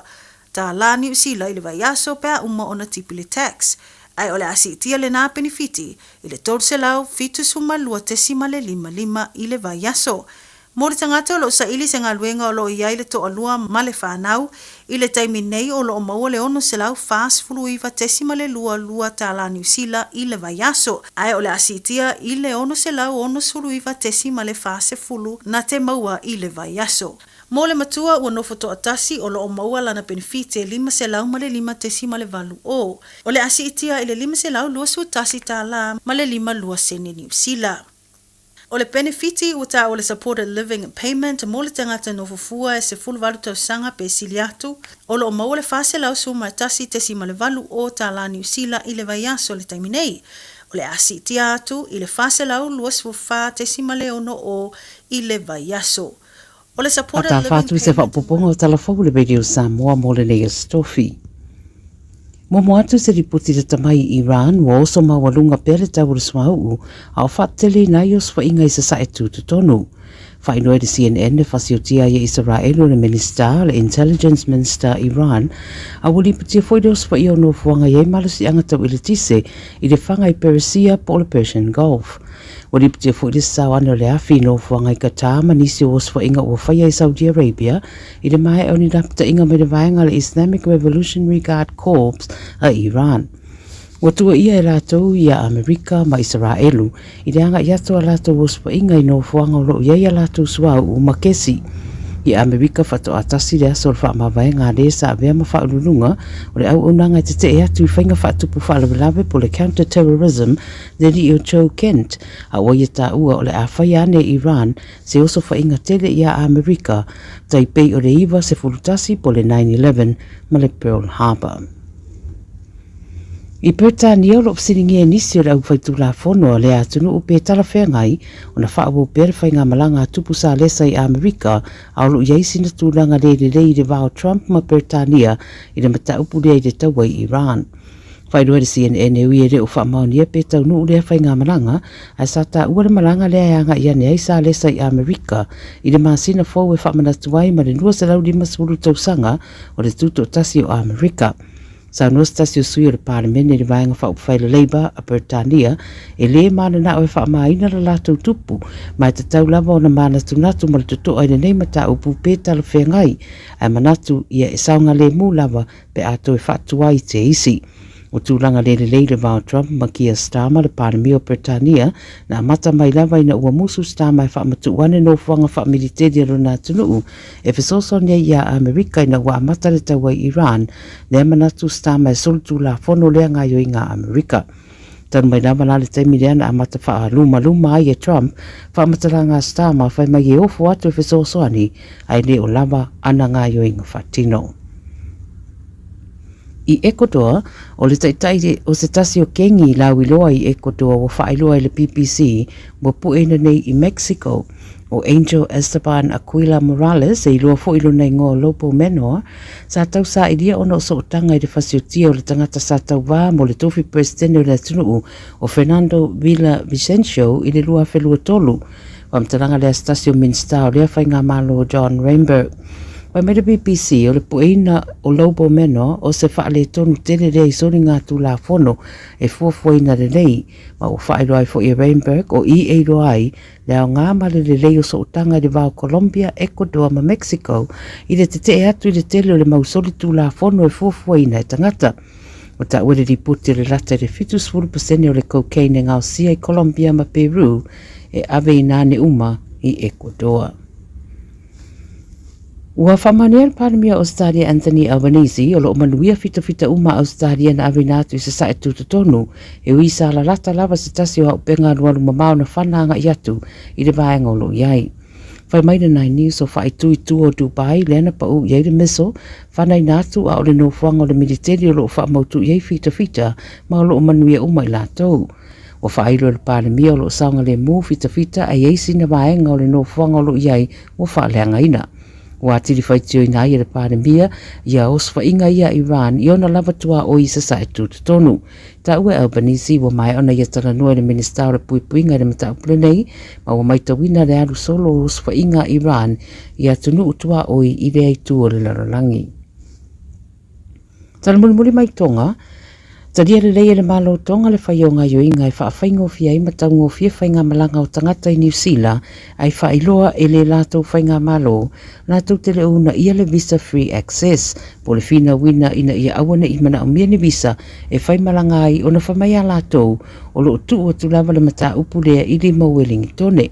tālā Niu Sila i le vaiaso pe a uma ona tipi le tax, ae o le a siitia lenā penefiti i le $372.55 i le vaiaso. Mo le tagata o lo o saili se galuega o lo o i ai le toalua ma le fanau, i le taimi nei o lo o maua le $649.22 tālā Niu Sila i le vaiaso, ae o le a siitia i le $669.40 na te maua i le vaiaso. Mo le matua ua nofo toatasi o lo o maua lana penefiti e $505.80. O le a siitia i le $521 tālā ma le 52 sene Niu Sila. O le penefiti ua taua le Supported Living Payment mo le tagata nofo fua e 18 tausaga pe sili atu, o lo o maua le $411.80 tālā Niu Sila i le vaiaso i le taimi nei. O le a siitia atu i le $424.60 i le vaiaso. O le Supported Faatafa Living atu i se Payment faaopoopoga o tala fou o le Radio Samoa mo lenei Aso Tofi. Muamua atu se lipoti lata mai i Iran ua oso maualuga pea le tau o le suauu a o faateteleina ai osofaiga i Sasae tutotonu. Faailoa e le CNN le fasiotia ai e Isaraelu o le Minisita o le Intelligence Minister Iran a ua lipotia foi le osofaia o nofoaga i ai malosiaga tau eletise i le faga i Peresia po o le Persian Gulf. Ua lipotia foi le sasao ane o le afi i nofoaga i Qatar ma nisi o osofaiga ua faia i Saudi Arabia i le maea o ni lapataiga mai le vaega a le Islamic Revolutionary Guard Corps a Iran. Ua tuuaia e latou ia Amerika ma Isaraelu i le agai atu a latou osofaiga i nofoaga o lo o i ai a latou suauu ma kesi. I Amerika faatoa tasi le aso o le faamavaega a le sa avea ma faauluuluga o le auaunaga e tetee atu i faiga faatupu faalavelave po o le Counter Terrorism le alii o Joe Kent, a ua ia taua o le a faia ane e Iran se osofaiga tele iā Amerika, tai pei o le 91 po o le 9/11 ma le Pearl Harbor. I Peretania o lo o fesiligia e nisi o le aufaitulafono a lea atunuu pe talafeagai ona faaauau pea le faigamalaga a Tupu Salesa i Amerika a o lo o i ai sina tulaga le lelei i le va o Trump ma Peretania i le mataupu lea i le taua i Iran. Faailoa e le CNN e ui e le o faamaonia pe taunuu lea faigamalaga, ae sa taua le malaga lea e agai ane ai Salesa i Amerika i le masina fou e faamanatu ai ma le 250 tausaga o le Tutoatasi o Amerika. Saunoa se tasi o sui o le Palemene i le Vaega Faaupufai le Labour a Peretania e lē mananao e faamāina la latou tupu, ma e tatau lava ona manatunatu ma le totoa i lenei mataupu pe talafeagai, ae manatu ia e saogalemu lava pe a toe faatuai te isi. O tulaga le lelei i le va o Trump ma Keir Starmer, le Palemia o Peretania, na amata mai lava ina ua musu Starmer e faamatuu ane nofoaga faamiliteli a lona atunuu e fesoasoani ai iā Amerika ina ua amata le taua i Iran, lea manatu Starmer e solitulafono lea gaoioiga a Amerika. Talu mai lava la le taimi lea na amata faalumaluma ai e Trump faamatalaga a Starmer fai mai e ofo atu e fesoasoani ae le o lava ana gaoioiga faatino. I Ecuador, o le taitai o se tasi o kengi lauiloa i Ecuador ua faailoa i le BBC ua pueina nei i Mexico. ʻO Angel Esteban Aquila Morales, e iloa foi lona igoa o Lobo Menor, sa tausailia ona o sootaga i le fasiotia o le tagata sa tauvā mo le tofi Peresetene o le atunuu o Fernando Villavicencio i le 2023. Faamatalaga lea a se tasi o Minisita o lea faigamalo John Reimberg. Fai mai le BBC, o le pueina o Lobo Menor o se faaletonu tele lea i soligatulafono e fuafuaina lelei, ma ua faailoa ai foi e Reimberg o i e iloa ai le aoga ma le lelei o sootaga i le va o Colombia, Ecuador ma Mexico i le tetee atu i le tele o le mau solitulafono e fuafuaina e tagata. Ua taua le lipoti o le lata i le 70% o le cocaine e gaosia i Colombia ma Peru e ave i nane uma i Ecuador. Ua faamaonia le Palemia o Ausetalia Anthony Albanese o lo o manuia fitafita uma a Ausetalia na aveina atu i Sasae Tutotonu, e ui sa lalata lava se tasi o auupega alualu mamao na fana agai atu i le vaega o lo o i ai. Fai mai le Nine News o faaitu i tua o Dubai lea na pau i ai le missile, fanaina atu a o le nofoaga o le militeli o lo o faamautu i ai fitafita ma o lo o manuia uma i latou. Ua faailo e le Palemia o lo o saogalemu fitafita ae i ai sina vaega o le nofoaga o lo o i ai ua faaleagaina. Ua atili faitioina ai e le Palemia ia osofaiga ia a Iran i ona lava tuaoi i Sasae Tutotonu. Taua e Albanese ua maea ona ia talanoa i le Minisita o le Puipuiga i le mataupu lenei ma ua maitauina le alu solo o osofaiga a Iran i atunuu tuaoi i lea itu o le lalolagi. Tala mulimuli mai Tonga, Talia lelei e le Malo o Tonga le fai o gaioiga e faafaigofie ai ma taugofie faigamalaga o tagata i Niu Sila ae faailoa e le latou faigamalo latou te le o uunaia le Visa Free Access po o le finauina ina ia aua ne i manaomia ni visa e faimalaga ai ona fai mai a latou o lo o tuu atu lava le mataupu lea i lima o Uelingitone.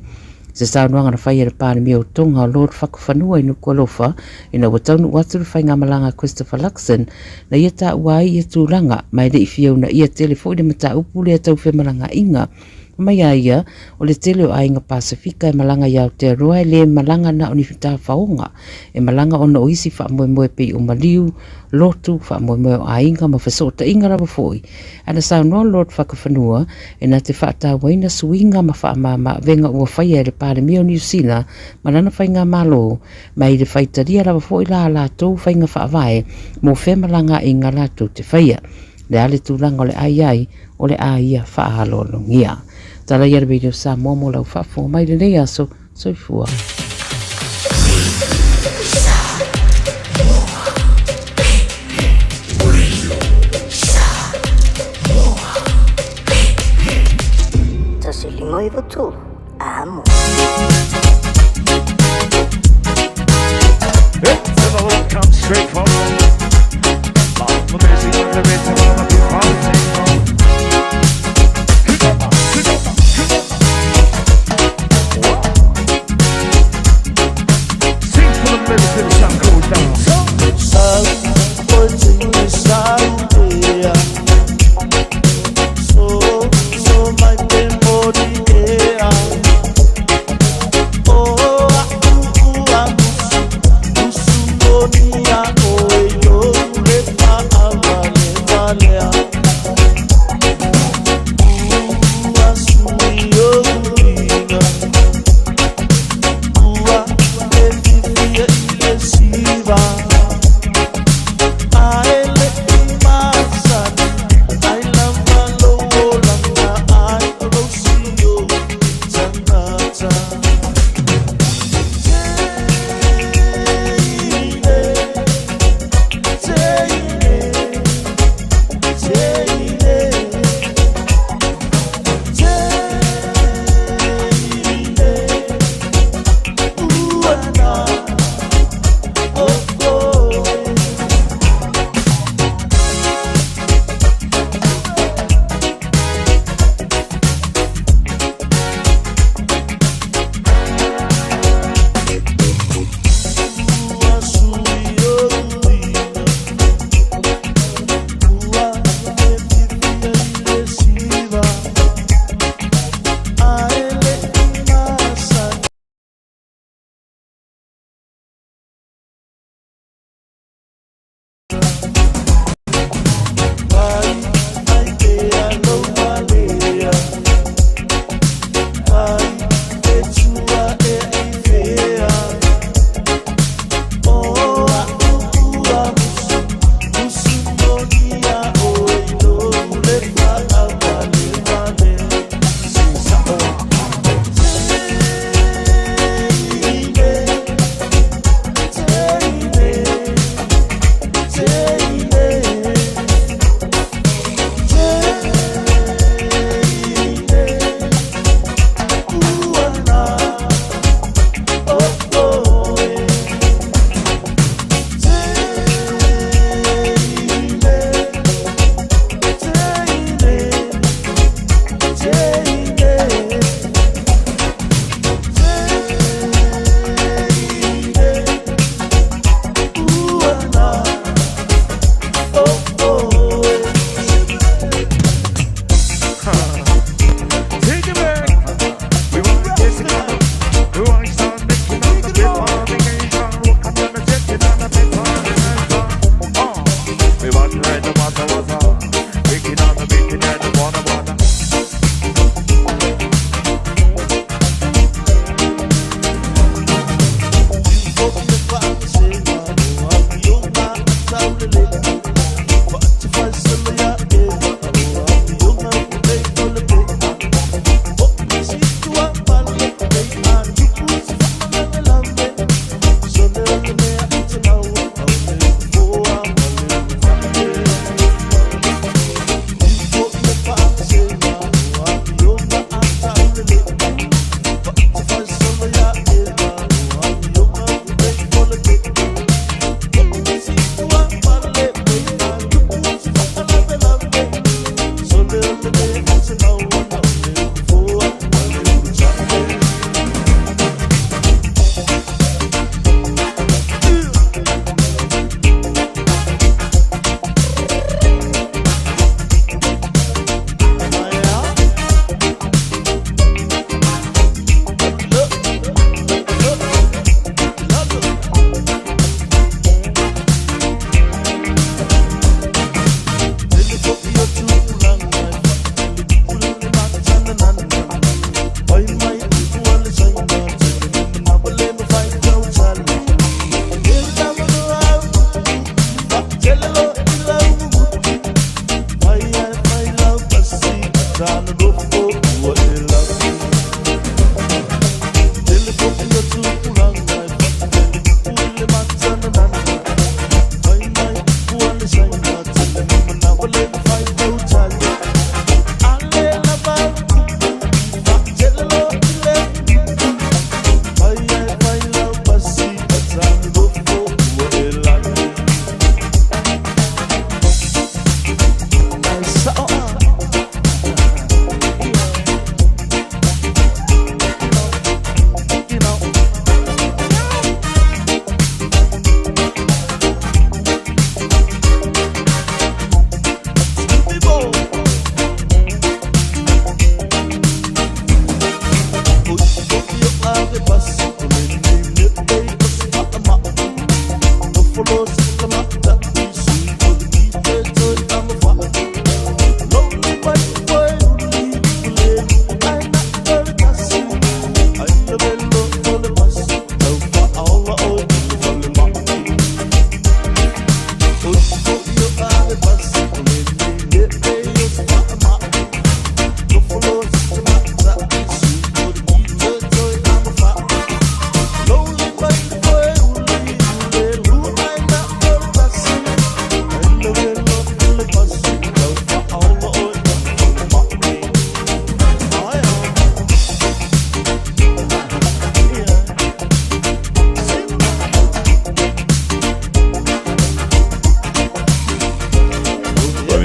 Se saunoaga na fai e le Palemia o Tonga o Lord Fakafanua i Nukualofa ina ua taunuu atu le faigamalaga a Christopher Luxon na ia taua ai ia tulaga ma e le i fia uunaia tele foi le mataupu lea tau femalagaaiga. Fai mai a ia, o le tele o aiga Pasefika e malaga i Aotearoa e le malaga na o ni tafaoga, e malaga ona o isi faamoemoe pei o maliu, lotu, faamoemoe o aiga ma fesootaiga lava foi. Ae na saunoa Lord Fakafanua e na te faatauaina suiga ma faamama-avega ua faia e le Palemia o Niu Sila ma lana faigamalo, ma i le faitalia lava foi la a latou faiga faavae mo femalagaaiga latou te faia. Le a le tulaga o le a i ai, o le a ia faaaloalogia. Tala ia le Radio Samoa mo lau faafofoga mai i lenei aso. Soifua. 153, amo. Come straight from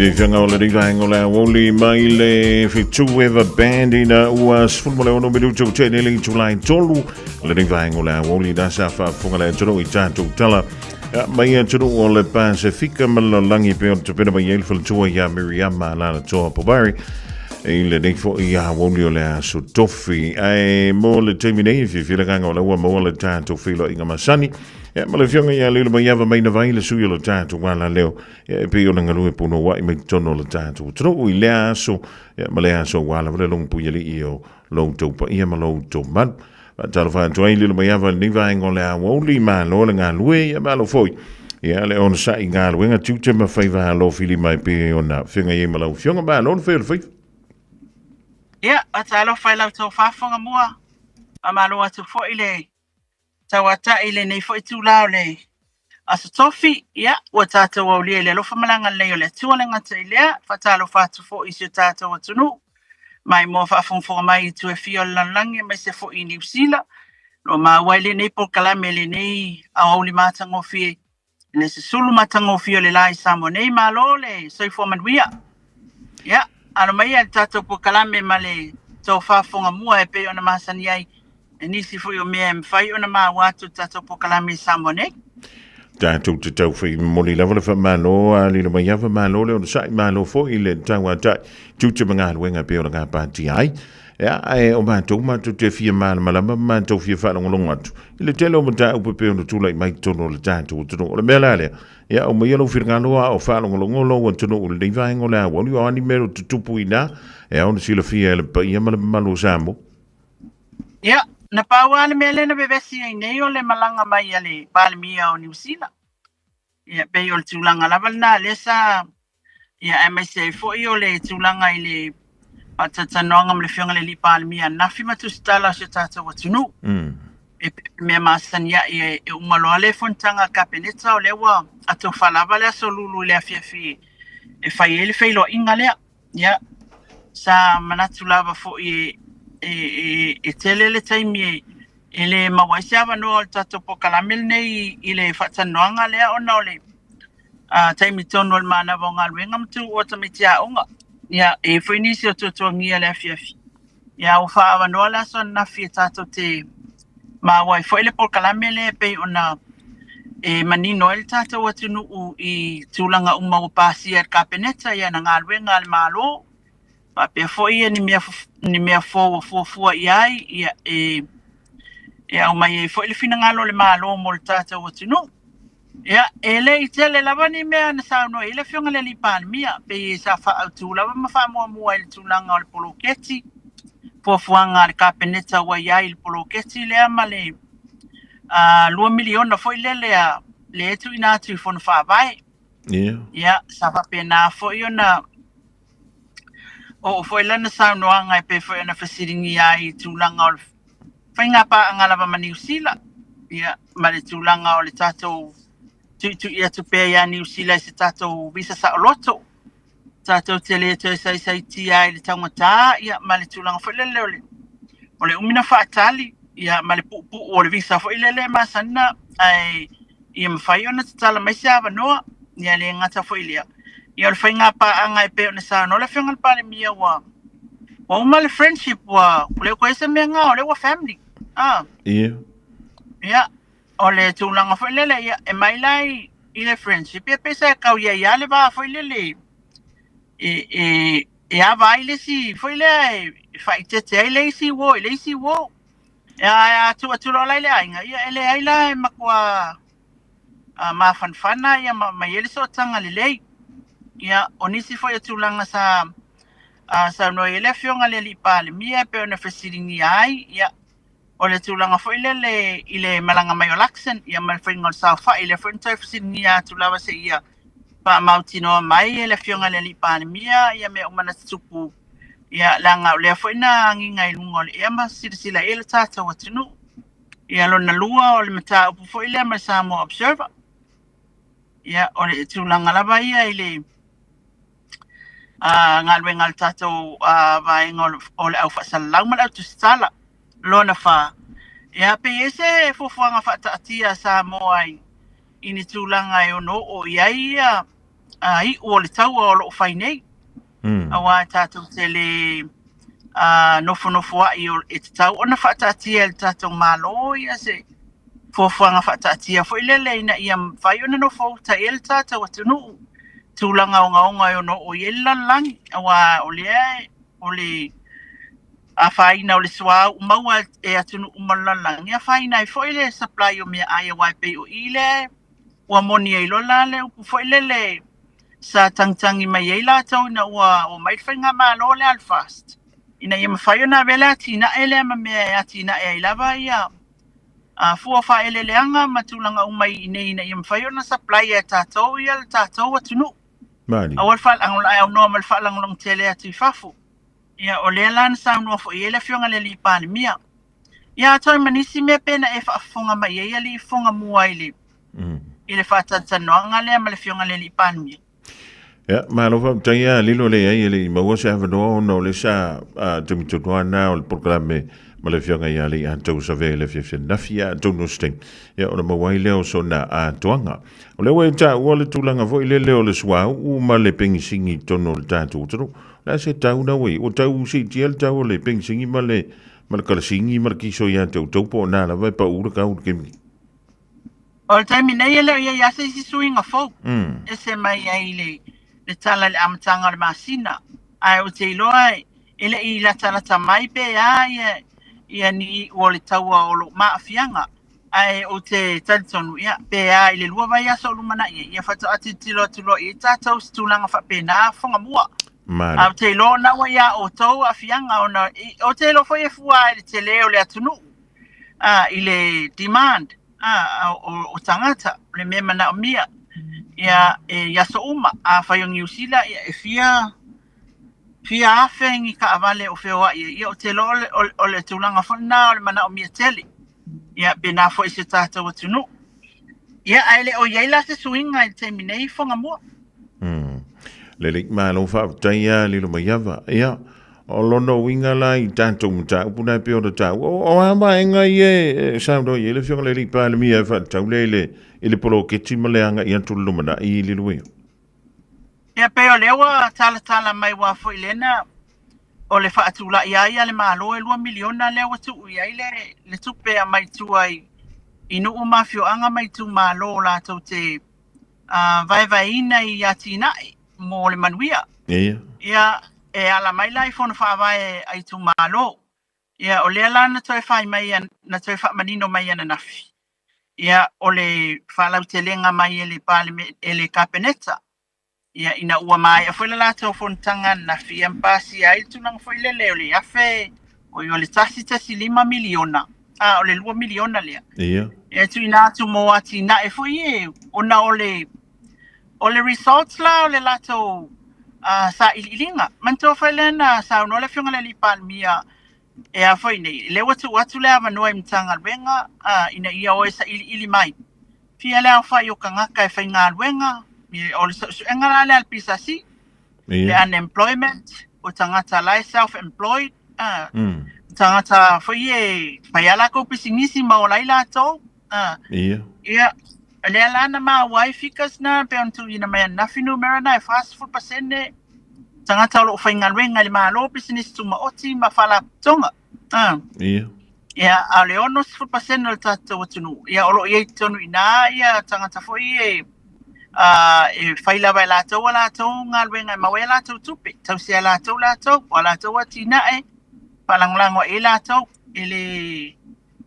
Fiafiaga o lenei vaega o le aoauli mai le Fetu Eva Band ina ua 16 minuta ua tea nei le itula e tolu lenei vaega o le aoauli na sa faafofoga le atunuu i tatou tala mai atunuu o le Pasefika ma le lalolagi pei ona tapena mai ai le faletua ia Miriama Alalatoa Pomare i lenei foi aoauli o le aso tofi. Ae mo le taimi nei, e fiafia le agaga o la ua maua le tatou feiloaiga masani ia ma le afioga ia Lilo Maiava Mainavai, le sui o le tatou alaleo ia e pei ona galue punouai mai totonu o le tatou atunuu i lea aso ia ma lea aso ua lava le logopuialii o lo outou paia ma lo outou malu. Faatalofa atu ai Lilo Maiava i lenei vaega o le aoauli, malo le galue ia malo foi ia le onosai i galuega tiute ma faiva alofilima e pei ona feagai ai ma lau afioga. Malo le fai o le faiva. Ia, faatalofa i la outou faafofoga mua, faamalo atu foi le tauatai i lenei foi itula o le Aso Tofi. Ia, ua tatou aulia i le alofa ma le agalelei o le Atua. Le gata i lea, faatalofa atu foi i si o tatou atunuu maimoa faafogafoga mai i itu e fia o le lalolagi aemaise foi i Niu Sila. O lo o maua ai lenei polokalame i lenei aoauli matagofie i le susulu matagofie o le la i Samoa nei. Malo le soifua manuia. Ia, alo maia i le tatou polokalame ma le tou faafofoga mua e pei ona masani ai e nisi foi o mea e mafai ona maua atu i le tatou polokalame i Samoa nei. Tatou te tau momoli lava le faamalo a lilo mai ava, malo le onosai, malo foi le tauatai tiute ma galuega e pei ona gapatia ai. Ia, ae o matou matou te fia malamalama ma matou fia faalogologo atu i le tele o mataupu e pei ona tulai mai totonu o le tatou atunuu. O le mea la lea, ia aumaia lou finagalo a o faalogologo lou atunuu i lenei vaega o le aoauli, o a ni mea o tutupu i ina, e ao ona silafia e le paia ma le mamalu o Samoa. Ia, na pau lava le mea lea na vevesi ai nei o le malaga mai a le Palemia o Niu Sila. Ia, pei o le tulaga lava lena lea sa, ia, aemaise ai foi o le tulaga i le faatalatalanoaga ma le Afioga i le Alii Palemia ananafi ma tusitala o si o tatou atunuu. E pei o le mea masani ai e uma loa le fonotaga a le Kapeneta o lea ua atofa lava le aso Lulu i le afiafi e fai ai le feiloaiga lea. Ia, sa manatu lava foi e, e, e tele le taimi e, e le maua ai se avanoa o le tatou polokalame lenei i le faatalanoaga lea ona o le taimi tonu o le manava o galuega ma tuua tamaiti aoga. Ia, e i ai foi nisi o tuatuagia i le afiafi. Ia, ua faaavanoa le aso ananafi e tatou te maua ai foi le polokalame lea e pei ona e manino ai le tatou atunuu i tulaga uma ua pasia e le Kapeneta i ana galuega a le Malo, faapea foi ni mea, ni mea fou ua fuafua i ai, ia, e, e aumai ai foi le finagalo o le Malo mo le tatou atunuu. Ia, e le i tele lava ni mea na saunoa i ai le Afioga i le Alii Palemia, pei sa faaautu lava ma faamuamua i le tulaga o le poloketi, fuafuaga a le Kapeneta ua i ai i le poloketi lea ma le $2 miliona foi lele a lea e tuuina atu i Fono Faavae. Ia. Ia, sa faapena foi ona. Oo foi lana saunoaga e pei foi ona fesiligia ai i tulaga o le faiga paaga lava ma Niu Sila, ia, ma le tulaga o le tatou tuitui atu pea ia Niu Sila i se tatou visa saoloto, tatou te le toe saisaitia ai i le taugata, ia, ma le tulaga foi lele o le, o le umi na faatali, ia, ma le puupuu o le visa foi lele e masani na, ae ia mafai ona tatala mai se avanoa, ia le gata foi i lea, ia o le faiga paaga e pei ona saunoa le Afioga i le Palemia ua ua uma le friendship ua ua le o toe i ai se mea na o lea ua family. Ah. Ia. Ia, o le tulaga foi lele ia e mai la i, i le friendship ia pei sa e kau iai lava le va foi lele e e e ava ai le isi foi lea e faaeteete ai le isi uo i le isi uo. Ia, a tuu atu loa la i le aiga, ia e leai la e matua mafanafana ia ma, ma i ai le sootaga lelei. Ia, o nisi foi o tulaga sa saunoa i ai le Afioga i le Alii Palemia e pei ona fesiligia ai, ia, o le tulaga foi lele i le malaga mai o Luxon, ia ma le faiga o le saofai, lea foi na toe fesiligia atu lava seia faamautinoa mai e le Afioga i le Alii Palemia ia mea uma na tutupu, ia, leaga o lea foi na agiga i luga o le ea ma silasila i ai le tatou atunuu. Ia, lona lua o le mataupu foi lea ma le Samoa Observer. Ia, o le tulaga lava ia i le galuega a le tatou vaega o le au faasalalau ma le au tusitala. Lona fa, ia, pe i ai se fuafuaga faataatia a Samoa i i ni tulaga e ono oo i ai ia iu o le taua o lo o fai nei. Aua e tatou te le nofonofoai e tatau ona faataatia e le tatou Malo ia se fuafuaga faataatia foi lele ina ia mafai ona nofouta i ai le tatou atunuu tulaga ogaoga e ono oo i ai le lalolagi. Aua o lea o le afaina o le suauu maua e atunuu uma o le lalolagi, e afaina ai foi le supply o meaai aua e pei o i lea ua moni ai loa la le upu foi lele sa tagitagi mai ai latou ina ua omai le faigamalo lea a le FAST ina ia mafai ona avea le atinae lea ma mea e atinae ai lava ia fua faaeleeleaga ma tulaga uma i inei ina ia mafai ona supply e tatou ia le tatou atunuu. Aua le faalagolago ma le faalagolago tele atu i fafo. Ia, o lea la na saunoa foi i ai le Afioga i le Alii Palemia. Ia, atoa ai ma nisi mea pe na e faafofoga mai ai alii fofoga mua i le, i le faatalatalanoaga lea ma le Afioga i le Alii Palemia. Ia, malo faafetai lava Lilo leai e le i maua se avanoa ona o lea sa taimi tonu lava lena o le polokalame ma le Afioga ia Alii Atou Savea i le afiafi ananafi, ia atonu o se taimi ia ona maua ai lea o sona atoaga. O lea ua e taua le tulaga foi lele o le suauu ma le pegisini i totonu o le tatou atunuu. O le a se tau na ua i ai? Ua tau siitia le tau o le pegisini ma le ma le kalasini ma le kiso ia te outou po o na lava e pau le tau i le taimi nei? O le taimi nei e le o i ai lava se isi suiga fou ese mai ai le le tala i le amataga o le masina. Ae ou te iloa e le i latalata mai pe a ia ia ni iu o le taua o lou maafiaga. Ae ou te talitonu, ia, pe a i le lua vaiaso o lumanai ai, ia faatoa tilotilo atu loa i ai tatou i se tulaga faapena, fofoga mua. Malo. Ae ou te iloa ona ua ia outou aafiaga ona ou te iloa foi e fua i le tele o le atunuu, a, i le demand a, o, o tagata, o le mea manaomia. Ia, e i aso uma, afai o Niu Sila, ia, e fia fia afe ni taavale o feoai ai, ia ou te iloa o le, o le, o le tulaga foi lena o le manaomia tele. Ia, pēnā foi i si o tatou atunuu. Ia, ae le o i ai la se suiga i le taimi nei, fofoga mua. Lelei, malo faafetai lava Lilo Maiava. Ia, o lona uiga la i tatou mataupu na e pei ona taua, o a vaega ia e saunoa i ai le Afioga i le Alii Palemia e faatatau lea i le, i le poloketi ma le agai atu i le lumanai, Lilo e? Ia, pei o lea ua talatala mai aua foi lea na o le faatulai ai a le Malo e $2 miliona lea ua tuu i ai le, le tupe e aumai tua i, i nuu ma afioaga ma itumalo latou te vaevaeina i atinae mo le manuia. Ia. Ia, e ala mai la i fono faavae a itumalo. Ia, o lea la na toe fai mai, na toe faamanino mai ananafi. Ia, o le faalautelega mai e le Palemene, e le Kapeneta. Ia, ina ua maea foi le latou fonotaga ananafi, ia ma pasia ai le tulaga foi lele o le afe, oi, o le $1.5 miliona, a o le $2 miliona lea. Ia. E tuuina atu mo atinae foi e, ona o le, o le results la o le latou Sailiiliga. Manatua foi lea na saunoa le Afioga i le Alii Palemia e a foi nei, lea ua tuu atu le avanoa i Matagaluega ina ia o e sailiili mai fia le aofai o tagata e faigaluega, o le suesuega la lea a le PSC, le unemployment, o tagata la e self-employed, tagata foi e fai a latou pisinisi ma ola ai latou. Ia. Ia, lea la na maua ai figures na pei ona tuuina mai ananafi numera na e 40% tagata o lo o faigaluega i le Malo, pisinisi tumaoti ma faalapotopotoga. Ia. Ia, a o le 60% o le tatou atunuu, ia o lo o i ai i totonu i ina ia tagata foi e e fai lava e latou a latou galuega e maua ai a latou tupe, tausi ai e latou latou, o a latou atinae, faalagolago ai latou e le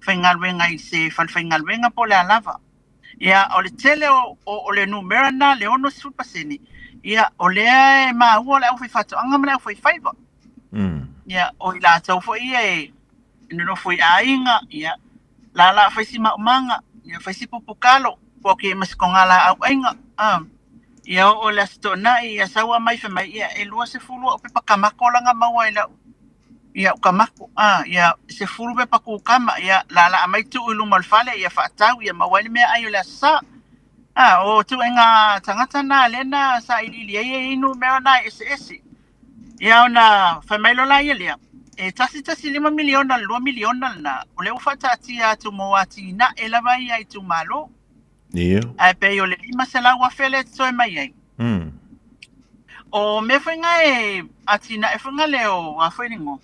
faigaluega i se falefaigaluega po o le a lava. Ia, o le tele o le numera lena, le 60%, ia, o lea e maua o le aufaifaatoaga ma le aufaifaiva. Ia, o i latou foi ia e nonofo i aiga, ia, lala fai si maumaga, ia, fai si pupukalo, poki ai ma si togalaau aiga. Ia oo i le Aso Toonai, ia sau a mai fai mai, ia, e 20 au pepa kamako la na maua i lau ia ukamako a ia 10 pepa kukama ia laalaa mai tuu i luma o le fale ia faatau ia maua ai le meaai o le Aso Sa. A o ituaiga tagata na lea na sailiili ai e i ai numera na e eseese. Ia ona fai mai loa laia lea, e 1.5 miliona i le 2 miliona lena o lea ua faataatia atu mo atinae lava ia itumalo. Ia. Ae pei o le 500,000 lea e totoe mai ai. O mea foi nga e atinae foi nga lea o a foi le igoa.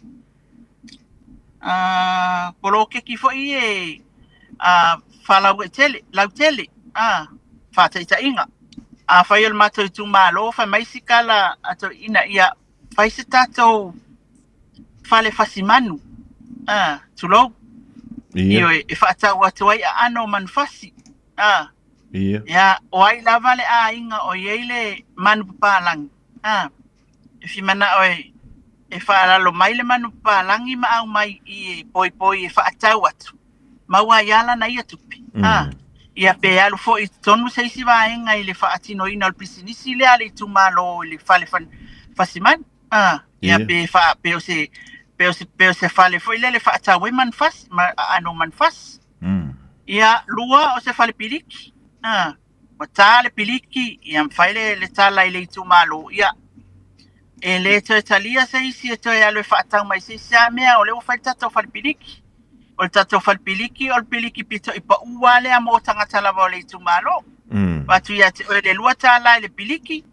Poloketi foi e faalauaitele, lautele, faataitaiga. Afai o le matou itumalo, fai mai si tala a toeaiina, ia fai se tatou fale fasimanu, tulou, Ia. Ioe, e faatau atu ai aano o manufasi. Ia. Ia, o ai lava le aiga o i ai le manu papalagi, e fia manao e faalalo mai le manu papalagi ma aumai i e poipoi e faatau atu, maua ai lava lana ia tupe. Ia pe alu foi i totonu se isi vaega i le faatinoina o le pisinisi lea a le itumalo i le fale fasimanu. Ia pe fa pe o se pe o se pe o se fale foi lele faatau ai manufasi, ma aano o manufasi. Ia, lua o se fale piliki. Ua ta le piliki, ia ma fai le tala i le itumalo, ia, e le toe talia se isi e toe alu e faatau mai se isi lava mea, o lea ua fai le tatou fale piliki. O le tatou fale piliki, o le piliki pito i pau lava lea mo tagata lava o le itumalo. Avatu ia te oe le $2 i le piliki,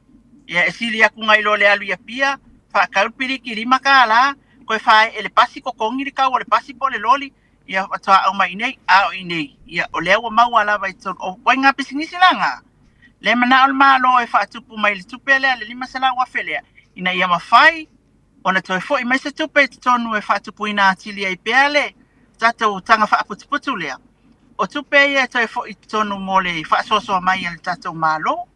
ia e sili atu nai lo le alu i Apia, faatau le piliki $5, toe faaee le pasi, totogi le tau o le pasi po o le loli, ia faatoa aumai i inei, a o i inei, ia o lea ua maua lava i totonu. O ituaiga pisinisi la na, lea e manao le Malo e faatupu mai le tupe lea, le $500,000 lea, ina ia mafai ona toe foi mai se tupe i totonu e faatupuina atili ai pea le tatou taga faaputuputu lea. O tupe ia e toe foi i totonu mo le faasoasoa mai a le tatou Malo.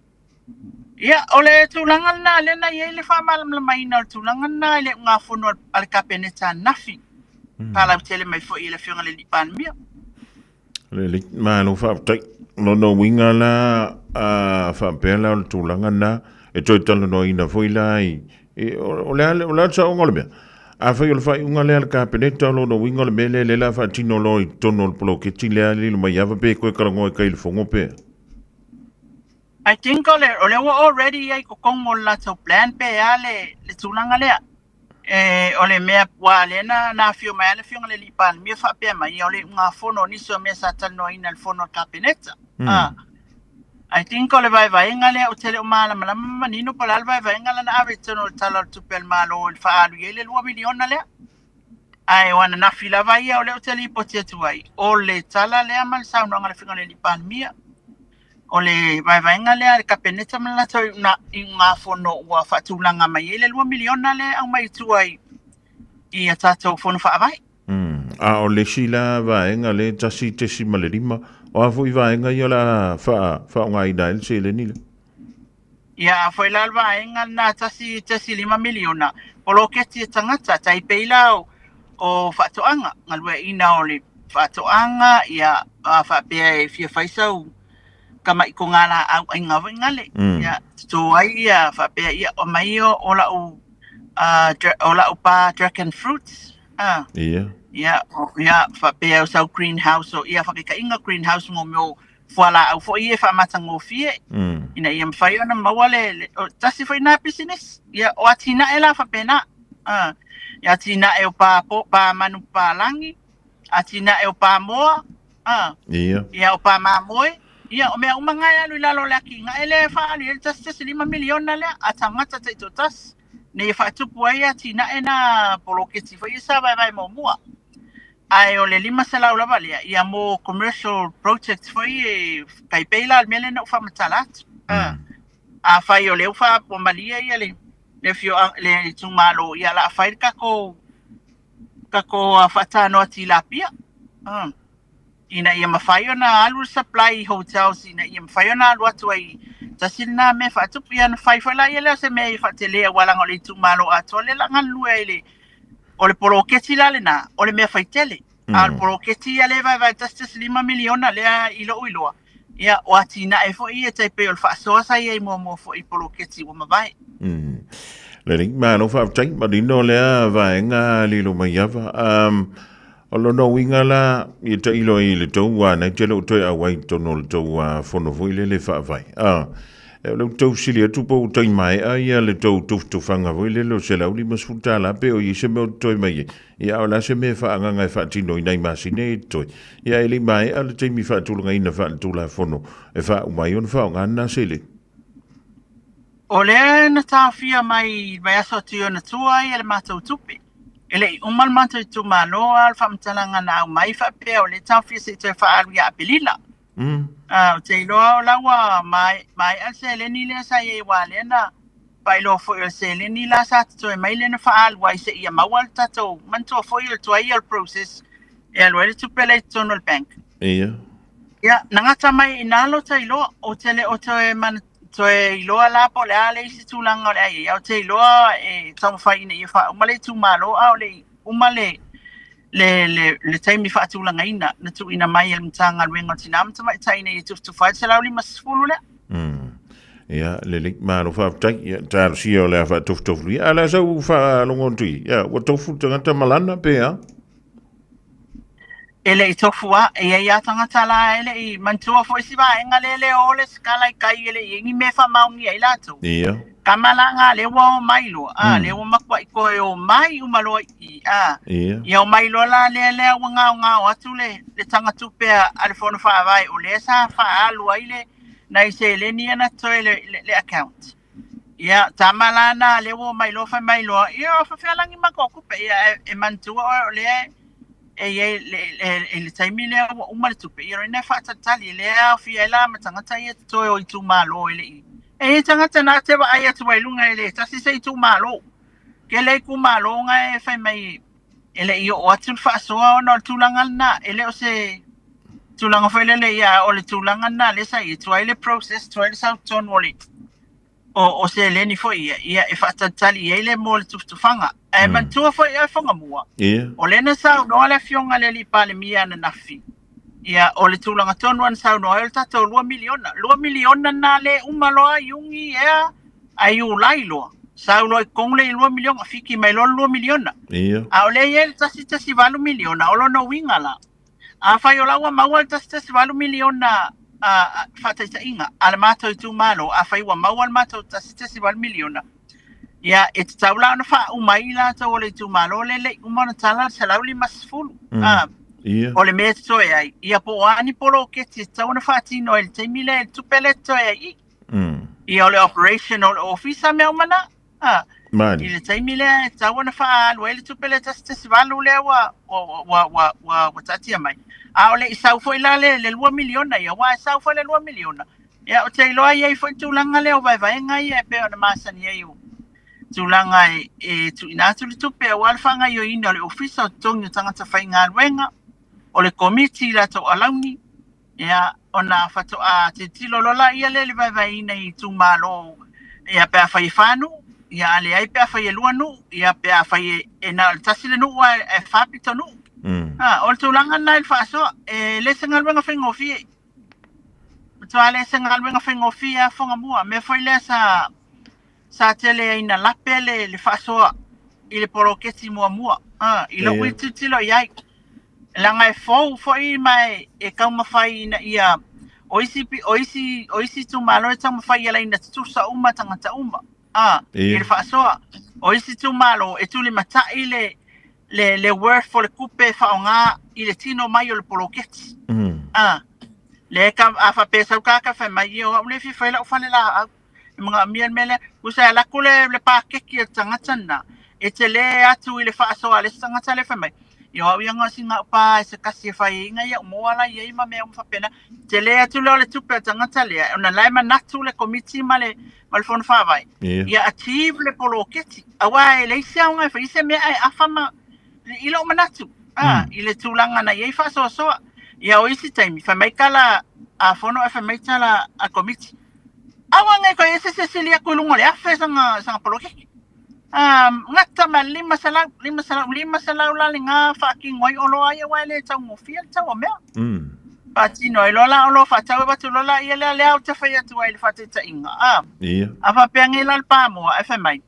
Ia, o le tulaga lena lea na i ai le faamalamalamaina o le tulaga lena i le ugafono a le Kapeneta ananafi. Faalautele mai foi e le Afioga i le Alii Palemia. Le malo faafetai. Lona uiga la, a faapea la o le tulaga lena, e toe talanoaina foi la i, o le a le saoga o le mea? Afai o le faaiuga lea a le Kapeneta, o lona uiga o le mea lea, lea o le a faatino loa i totonu o le poloketi lea, Lilomaiava pe toe talanoa i tai i le Fono pe? I think o le, o lea ua already i ai i totonu o le latou plan pe a le, le tulaga lea. E, o le mea, ua lea na, na afio mai lava le Afioga i le Alii Palemia faapea mai, ia o le iugafono o nisi o mea sa talanoaina i le fono a le Kapeneta. I think o le vaevaega lea ou te le o malamalama ma manino po o le a le vaevaega la na ave i totonu o le Tala o le Tupe a le Malo i le faaalu i ai le $2 miliona lea. Ae o ananafi lava ia o lea ou te lipoti atu ai, o le tala lea ma le saunoaga a le Afioga i le Alii Palemia. O le vaevaega lea a le Kapeneta ma le latou iugafono ua faatulaga mai ai le $2 miliona lea e aumai i tua i a tatou Fono Faavae. A o le isi la vaega lea 1.5, o a foi vaega ia o le a faaaogaina ai le seleni lea? Ia, a foi la le vaega lena 1.5 miliona, poloketi e tagata, tai pei la o faatoaga, galueaiina o le faatoaga, ia, a faapea e fia fai sau Ka maʻi togalaau ʻaiga foi gale. Ia, toto ai ia faapea ia aumai ia o la'u o la'u pa dragon fruits a. Ia. Ia, ia faapea o sau greenhouse o ia faakaitaiga greenhouse mo mea o fualaau foi ia e faamatagofie ina ia mafai ona maua le, le o, tasi foi na pisinisi. Ia, o atinae la faapena. A, ia atinae o pa, po, pa manu palagi, atinae o pa moa, a, Ia. ia o pa mamoe, ia o mea uma na e alu i lalo o le atinae lea e faaalu i ai le 1.5 miliona lea a tagata taitoatasi ina ia faatupu ai atinae na poloketi foi ia sa vaevae muamua. Ae o le 500 lava lea ia mo commercial projects foi e tai pei la o le mea lea na ou faamatala atu. Afai o lea ua ua malie ia le le afioaga le itumalo ia o le a fai le tatou tatou faatanoa tilapia. Ina ia mafai ona alu le supply i hotels ina ia mafai ona alu atu ai tasi lena mea faatupu. Ia ona fai foi laia lea o se mea e faatele aua leaga o le itumalo atoa lea o le a galulue ai i le O le poloketi la lena, o le mea faitele. A o le poloketi ia lea e vaevae 1.5 miliona lea i lou iloa, ia, o atinae foi ia tai pei o le faasoa sa i ai muamua foi i poloketi ua mavae. Lelei, malo faafetai, manino lea vaega lilo mai ava. Um, o lona uiga la, ia tailo ai i le tou a nei te leo toe auai i totonu o le tou fono foi lele faavae. Ah, e o le tou sili atu po ua tai maea ia le tou tufatufaga foi lele o $150 pe o i ai se mea o totoe mai ai. Ia a o le a se mea e faaagaga e faatino i nai masina ia e totoe. Ia e le i maea le taimi faatulagaina faaletulafono e faauma ai ona faaaoga lena seleni. O lea na taofia mai i le vaiaso atu i ona tua ia le matou tupe. E le i uma le matou itumalo a o le faamatalaga na aumai faapea o lea e taofia se i toe faaalu ia Aperila. Ou te iloa o la ua maea le seleni lea sa i ai aua lea na faailoa foi o le seleni la sa totoe mai lea na faaalu ai seia maua le tatou, manatua foi o le tuai ia o le process e alu ai le tupe lea i totonu o le bank. Ia. Ia, na gata mai i ina lota iloa, ou te le o toe toe iloa la po o le a le isi tulaga o le a i ai, ae ou te iloa e taumafai ina ia faauma le itumalo a o le i uma le le, le, le taimi faatulagaina na tuuina mai e le Matagaluega o Tina ma Tamaitai ina ia tufatufa ai le 150 lea. Ia, lelei, malo faafetai. Ia, talosia o le a faatofutofu. Ia, a o le a sau faalogo atu i, ia, ua tofu le tagata malana pe a? E le i tofu a, e i ai a tagata la e le i manatua foi si vaega lea le o le sikala i kai e le i i ai ni mea e faamaonia ai latou. Ia. Tama la nga lea ua o mai loa, a, lea ua matuai toe o mai uma loa i i, a. Ia. Ia o mai loa la lea lea ua gaogao atu le, le tagatupe a, a le Fono Faavae o lea sa faaalu ai le nai seleni ia na totoe le, le, le account. Ia, tama la na lea ua omai loa fai mai loa, ia o faafefea la ni matou tupe, ia e, e manatua oe o lea e i ai le, le, i le taimi lea ua uma le tupe, ia lea e faatalitali, lea e aofia ai la ma tagata ia totoe o itumalo e le i. E i ai tagata na te vaai atu ai i luga e le tasi se itumalo. Tele itumalo na e fai mai e le i oo atu le faasoa ona o le tulaga lena. E le o se tulaga foi lele ia o le tulaga lena lea sa i ai, tuai le process, tuai le sau totonu o le o, o seleni foi ia, ia e faatalitali i ai le mo le tufatufaga. Ae manatua foi oe Fagamua, o lea na saunoa le afioga i le alii Palemia ananafi, ia o le tulaga tonu ana saunoa ai o le tatou $2 miliona. $2 miliona na le uma loa Iuni ea a Iulai loa. Sau loa i totonu le $2 miliona, fiki mai loa le $2 miliona. A o lea e i ai le 1.8 miliona, o lona uiga la, Afai o la ua maua le 1.8 miliona a, faataitaiga, a le matou itumalo, afai ua maua le matou 1.8 miliona, ia, e tatau la ona faauma ai i latou o le itumalo lea e le i uma ona tala le 150. A, o le mea e totoe ai, ia po o a ni poloketi e tatau ona faatino ai i le taimi lea, i le tupe lea e totoe ai i i. Ia, o le operation o le ofisa mea uma na. A, Mali. i le taimi lea e tatau ona faaalu ai le tupe lea 1.8 lea ua, ua, ua, ua, ua, ua taatia mai. A o le i sau foi la le, le 2 miliona ia, aua e sau foi le 2 miliona, ia ou te iloa e i ai foi tulaga lea o vaevaega ia e pei ona masani ai o tulaga e, e tuuina atu le tupe aua le faagaoioiina o le ofisa o totogi o tagata faigaluega, o le komiti i latou alauni, Ia, ona faatoa tilotilo loa laia lea i le vaevaeina i itumalo, ia, pe afai e fa nuu, ia, a leai pe afai e lua nuu, ia, pe afai e, e na o le tasi le nuu ae, ae fa pitonuu. A, o le tulaga lena i le faasoa, e le se galuega faigofie. Matua le se galuega faigofie a Fogamua. Mea foi lea sa sa tele ai na lape le le faasoa i le poloketi muamua. A, i lou tilotilo i ai. Leaga e fou foi ma e, e taumafai ina ia o isi o isi o isi itumalo e taumafai ia laina tutusa uma tagata uma. A, i le faasoa. O isi itumalo e tulimatai le le le worth o le tupe e faaaoga i le tino mai o le poloketi. A, lea ka, a faapea sau tagata fai mai, ia o au lea e fia fai lau fale laau. E manaomia le mea lea. Tusa e alu atu le, le paketi a le tagata lena, e tele atu i le faasoa a le isi tagata lea fai mai, ia o au ia na o sina au pa e se tasi e fai ai nai au moa la i ai ma mea uma faapena. Tele atu lea o le tupe a le tagata lea, ona la e manatu le komiti ma le, ma le fono faavae, ia achieve le poloketi. Aua e leai se aoga e fai ai se mea ae afa ma, i lou manatu, a, i le tulaga na i ai faasoasoa. Ia o isi taimi, fai mai tala a fono ae fai mai tala a komiti. Aua nei toe ese se sili atu i luga o le 1000 sana, sana poloketi. A, gata ma le 500, 500, 500 la lena faatino ai oloa ia aua e le taugofie le tau o mea. Faatino ai loa la oloa faatau avatu loa la ia lea lea ou te fai atu ai i le faataitaiga. A, a faapea nei la le pamoa ae fai mai,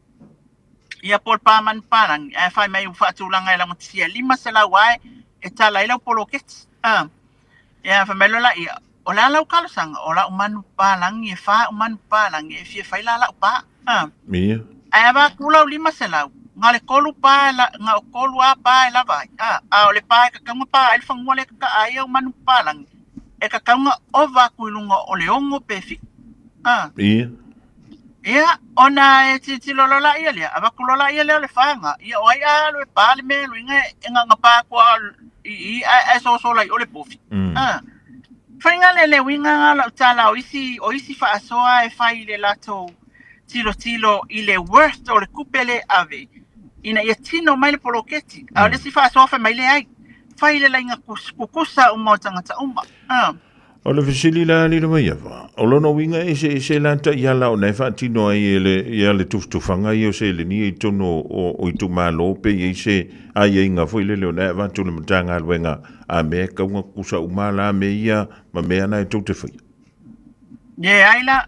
ia po o le pa manupapalagi ae fai mai ua faatulaga e laugatasia 500 ae e tala ai lau poloketi. A, ia fai mai loa laia, o le a lau talosaga? O lau manupapalagi e fa au manupapalagi e fia fai la lau pa. A. Ia. Ae avatu lau 500, na o le tolu pa e la, na o tolu a pa e lava ai. A, a o le pa e tatau ona pa ai le fanua lea e tataa ai au manupapalagi, e tatau ona ova atu i luga o le ono pe fitu. A. Ia. Ia, ona e tilotilo loa laia lea, avatu loa laia lea o le faga, ia o ai a alu e pa le mea luiga e gagapa atu a i i ae, ae sosola i o le povi. A. Faiga le le uiga nga lau tala o isi, o isi faasoa e fai i le latou tilotilo i le worth o le tupe le ave ina ia tino mai le poloketi. A o le isi faasoa fai mai leai, fai le laina kukusa uma o tagata uma. A. O le fesili la Lilo Maiava, o lona uiga eseese la taiala ona e faatino ai e le, ia le tufatufaga ia o seleni ia i totonu o, o itumalo pe i ai se aiaiga foi lele ona e avatu le Matagaluega a mea e tatau ona tutusa uma la mea ia ma mea na e tou te faia. Leai la,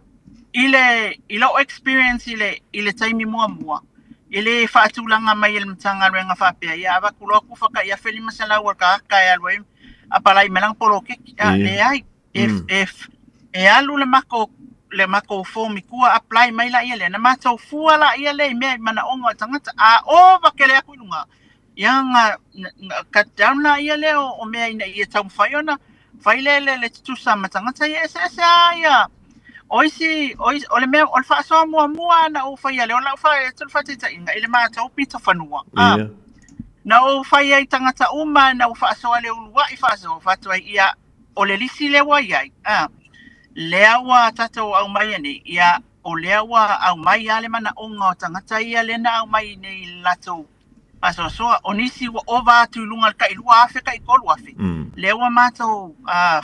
i le, i lou experience i le, i le taimi muamua, e le faatulaga mai e le Matagaluega faapea, ia avatu loa tufa tai $1,500 a le tagata e alu ai apalai mai lana poloketi. A, leai, e, e, e alu le matou le matou form i tua apply mai laia lea, na matou fua laia lea i mea i manaoga o le tagata. A ova tele atu i luga, ia na, na cut down laia lea o, o mea ina ia taumafai ona fai le, le, le tutusa ma tagata ia eseese lava ia. O isi, o, isi, o le mea, o le faasoa muamua na ou faia lea, o lau fa, le faataitaiga i le matou pito fanua. A, Na ou fai ai i tagata uma na ou faasoa le uluai faasoa fatu ai ia o le lisi lea ua iai a lea ua tatou aumaia nei ia o lea ua aumai a le manaoga o tagata ia lea na aumai nei i le latou faasoasoa o nisi ua ova atu i luga o le tai 2000 tai 3000 lea ua matou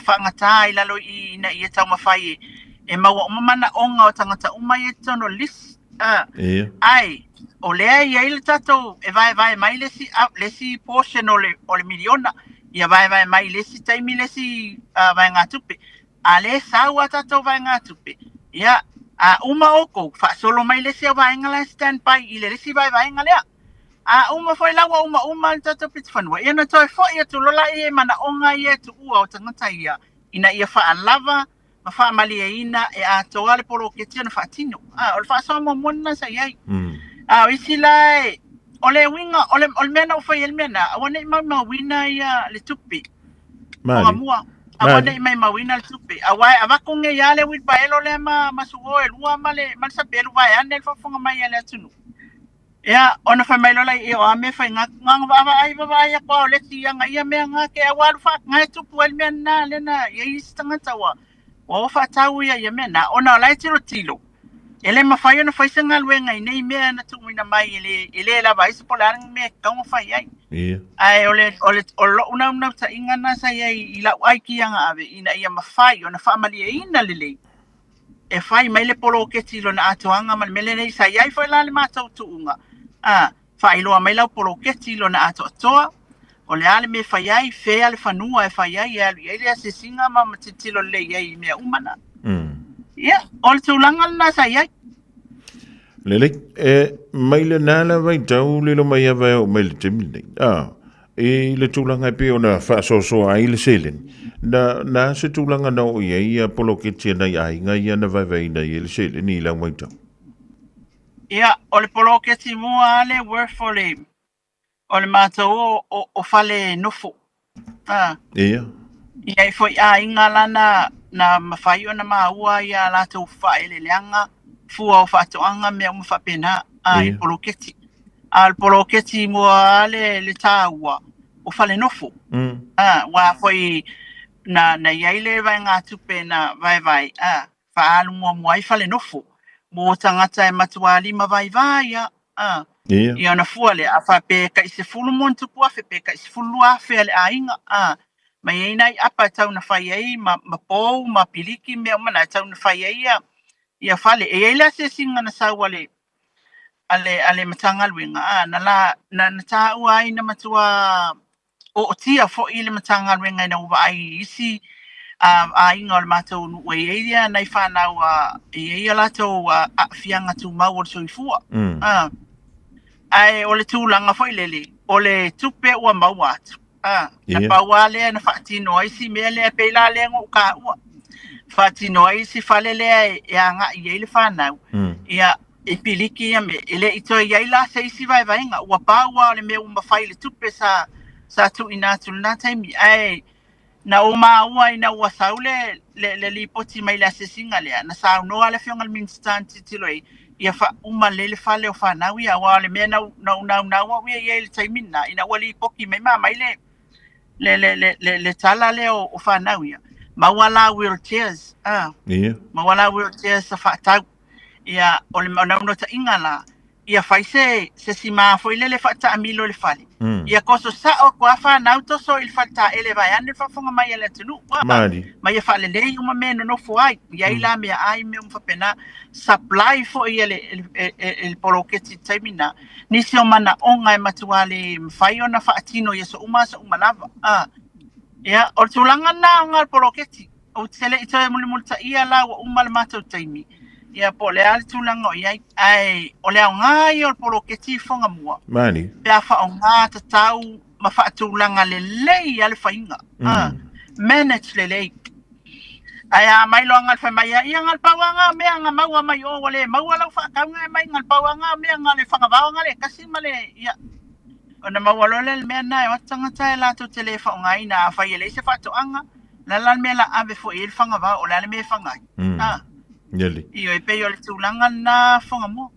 faagata i lalo i i ina ia taumafai e e maua uma manaoga o tagata uma ia i totonu o le lisi. A, Ia. Ai, o lea e i ai le tatou, e vaevae mai le isi, le isi portion o le, o le miliona, ia vaevae mai i le isi taimi le isi uh, vaegatupe. A lea e sau a tatou vaegatupe, ia, a uma outou, faasolo mai le isi au vaega la e stand by i le isi vaevaega lea. A uma foi la ua uma uma le tatou pitofanua, ia ona toe foi atu loa lea i manaoga ia e tuua o tagata ia, ina ia faalava ma faamalieina e atoa le poloketi ona faatino. A, o le faasoa muamua lena sa i ai. A o isi la e, o le uiga, o le, o le mea na ou fai ai le mea na, aua ne i maumauina ia le tupe. Mali. Fangamua. Aua ne i maumauina le tupe. Aua e avatu nei lava le uilipaelo lea ma, ma suo e lua ma le, ma le sapelu vaeane le faafofoga mai a le atunuu. Ia, ona fai mai loa laia, o a mea e fai, na na vaavaai vaavaai atu lava o le isi ana ia mea na te au alu faa, na e tupu ai le mea lena, lea na i ai isi tagata ua, ua o faatau ia ia mea na, ona o la e tilotilo, e le mafai ona fai se galuega i nei mea na tuuina mai e le, e le lava ai se po o le a le mea e tatau ona fai ai. Ia. Ae o le, o le, o lou naunautaiga lena sa i ai i lau aikia na ave, ina ia mafai ona faamalieina lelei e fai mai le poloketi i lona atoaga ma le mea lenei. Sa i ai foi la le matou tuuga, a, faailoa mai lau poloketi i lona atoatoa, o le a le mea e fai ai, fea le fanua e fai ai, e alu i ai le asiasiga ma ma tilotilo lelei i ai i mea uma na. Ia, o le tulaga lena sa i ai. Lelei, e mai lena la vaitau lilo mai ava e oo mai le taimi lenei. Ah, i le tulaga e pei ona faasoasoa ai le seleni, na, na se tulaga na oo i ai ia poloketi a nai aiga ia na vaevaeina ai le seleni i lau matau? Ia, o le poloketi mua lava le worth o le, o le matou o, o, o fale nofo. Ah. Ia. I ai foi aiga la na, na mafai ona maua ia latou faaeleeleaga, fua o faatoaga, mea uma faapena, ah, i poloketi. A o le poloketi mua le, le taua, o fale nofo. Ah, aua foi na, na i ai le vaegatupe na vaevae, ah, faaalu muamua ai fale nofo mo tagata e matuā lima vaivai a, a. Ia. Ia ona fua lea, a faapea e tai sefulu ma ona tupu afe pe tai 12,000 a le aiga, a, ma i ai nai apa e tau na fai ai ma, ma pou ma piliki mea uma na e tau na fai ai ia, ia fale. E i ai le asiasiga na sau a le, a le, a le Matagaluega, a, na la, na, na taua ai na matuā ootia foi le Matagaluega ina ua vaai i isi aiga o le matou nuu e i ai nai fanau e i ai a latou aafiaga tumau o le soifua. Ae o le tulaga foi lele, o le tupe ua maua atu, na pau lava lea na faatino ai si mea lea, pei la lea na ou taua, faatino ai si fale lea e agai i ai le fanau, ia i piliki ia mea, e le i toe i ai la se isi vaevaega, ua pau lava o le mea ua mafai i le tupe sa, sa tuuina atu i lena taimi. Ae na ou maua ina ua sau le, le, le lipoti mai le asiasiga lea, na saunoa le Afioga i le Minisita na tilotilo ai, ia faauma lelei le fale o fanau ia, aua o le mea na ou, na ou naunau au ia i ai i le taimi lena, ina ua lipoti mai ma aumai le, le, le, le, le, le tala lea o, o fanau ia, maua la wheelchairs, ah, maua la wheelchairs sa faatau. Ia, o le naunautaiga la, ia fai se, se simā foi lele faataamilo i le fale. Ia toso sao atu lava fanau toso i le faletaele vaeane le faafofoga mai a le atunuu. Ua, Malie. ma ia faalelei uma mea e nonofo ai. I ai la meaai mea uma faapena. Supply foi e le, e, e, e le poloketi i le taimi lena. Nisi o manaoga e matua le mafai ona faatino i aso uma aso uma lava. Ah. Ia, o le tulaga lena o le poloketi. Ou te le i toe mulimulitaia la ua uma le matou taimi, ia po o le a le tulaga o i ai. Ae o le aoga ia o le poloketi i Fuagamua, Mani. pe a faaaoga tatau ma faatulaga lelei lava le faiga, manage lelei. Ae a aumai loa gale fai mai ia, ia gale pau lava nga mea nga maua mai o ua le maua lau faatauga e mai gale pau lava nga mea gale fagavao gale tasi ma le, ia. Ona maua loa lea le mea lena e o atu tagata e latou te le faaaogaina, afai e leai se faatoaga, O le a la le mea la ave foi i ai le fagavao, o le a le mea e faga ai? Ah. Lelei. Ioe, e pei o le tulaga lena Fuagamua.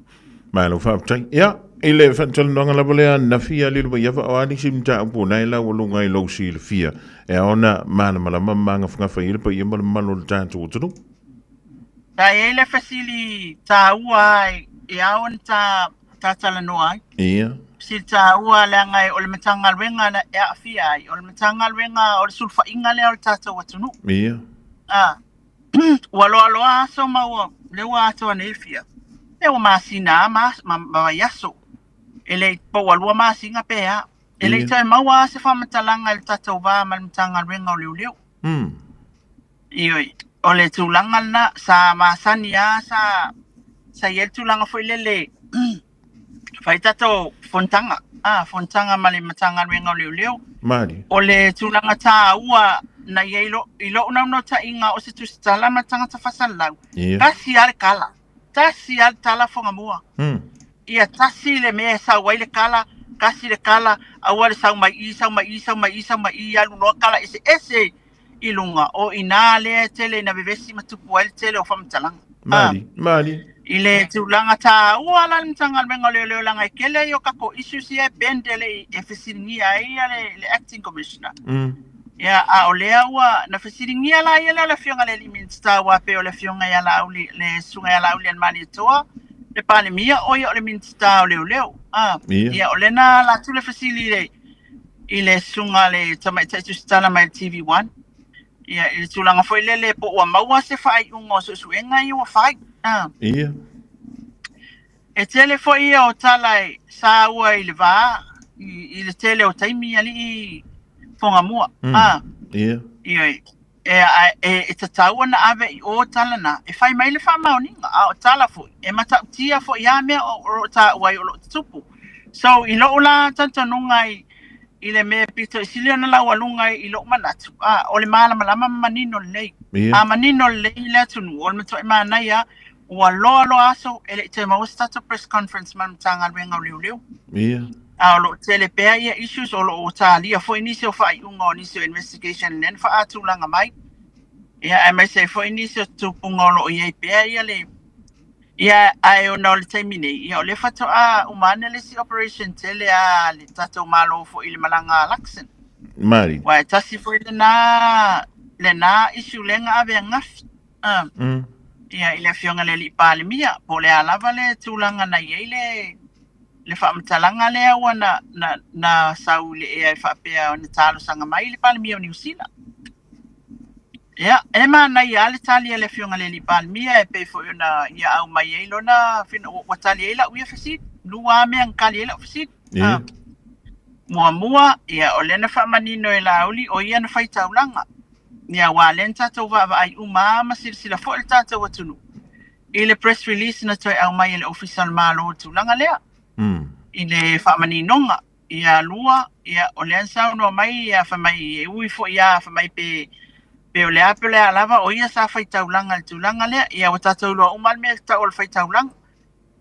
Malo faafetai. Ia, i le faatalanoaga lava lea ananafi ia lilo mai ava o a nisi mataupu o na e laualuga i lou silafia e ao ona malamalama ma magafagafa i ai le paia ma le mamalu o le tatou atunuu. Sa i ai le fesili taua e ao ona ta ta talanoa ai. Ia. Fesili taua leaga o le Matagaluega na e aafia ai, o le Matagaluega o le sulufaiga lea o le tatou atunuu. Ia. Ah, ua loaloa aso ma ua, lea ua atoa nei le fia, lea ua masina lava ma, ma, ma vaiaso. E le i, po ua lua masina pe a. E le i toe maua lava se faamatalaga i le tatou va ma le Matagaluega o Leoleo. Ioe, o le tulaga lena, sa masani lava, sa, sa i ai le tulaga foi lele, fai tatou fonotaga, ah, fonotaga ma le Matagaluega o Leoleo. Malie. O le tulaga taua na i ai i lou, i lou naunautaiga o se tusitala ma le tagata faasalalau, Ia. tasi lava le tala, tasi lava le tala Fuagamua. Ia tasi le mea e sau ai le kala, tasi le kala, aua le sau mai i, sau mai i, sau mai i, sau mai i, alu loa kala eseese i luga, o i ina lea e tele ina vevesi ma tupu ai le tele o faamatalaga. Malie, malie. I le tulaga taua la le Matagaluega o Leoleo leaga e tele ai o tatou issues ia e bend e le i e fesiligia ai ia le, le Acting Commissioner. Ia, a o lea ua, na fesiligia la ia lea o le Afioga i le alii Minisita aua pei o le Afioga ia Laauli, le Susuga ia Laaulialemalietoa, le Palemia, o ia o le Minisita o Leoleo. Ia. Ia, o lea na ala atu le fesili i le, i le susuga a le tamaitai tusitala mai le TV1, ia, i le tulaga foi lele po ua maua se faaiuga o suesuega ia ua fai. Ia. E tele foi ia o tala e saua i le va i, i le tele o taimi alii Fuagamua. Ia. Ioe. E, a, e, e tatau ona ave i o tala na, e fai mai le faamaoniga, a o tala foi, e matautia foi a mea o, o lo o taua ai o lo o tutupu. So, i lou la talitonuga i, i le mea pito i sili ona laualuga i lou manatu, a, o le malamalama ma manino lelei. Ia. A manino lelei le atunuu, o le matuai manaia, ua loa loa aso e le i toe maua se tatou press conference ma le Matagaluega o Leoleo. Ia. A o lo o tele pea ia issues, o lo o talia foi nisi o faaiuga o nisi o investigation lea na faatulaga mai. Ia, aemaise ai foi nisi o tupuga o lo o i ai pea ia le ia ae ona o le taimi nei, ia o lea faatoa uma ane le isi operation tele a le tatou Malo foi i le malaga a Luxon. Mari. Aua e tasi foi lena lena issue lea na ave ananafi. Ah. Ia, i le Afioga i le Alii Palemia, po o le a lava le tulaga na i ai le le faamatalaga lea ua na, na, na sau i le ea e faapea na talosaga mai le Palemia o Niu Sila. Ia, e manaia lava le tali a le Afioga i le Alii Palemia e pei foi ona ia aumai ai lona, ua tali ai lau ia fesili. Lua lava mea na tali ai lau fesili. Ia. Ah. Muamua, ia, o lea na faamanino e Laauli, o ia na fai taulaga. Ia, aua o lea na tatou vaavaai uma lava ma silasila foi le tatou atunuu i le press release na toe aumai e le Ofisa o le Malo i le tulaga lea, i le faamaninoga. Ia, lua, ia, o lea na saunoa mai, ia, fai mai, e ui foi lava, fai mai pe, pe o le a, pe o le a lava, o ia sa fai taulaga i le tulaga lea. Ia, ua tatou iloa uma lava le mea e tau o le fai taulaga.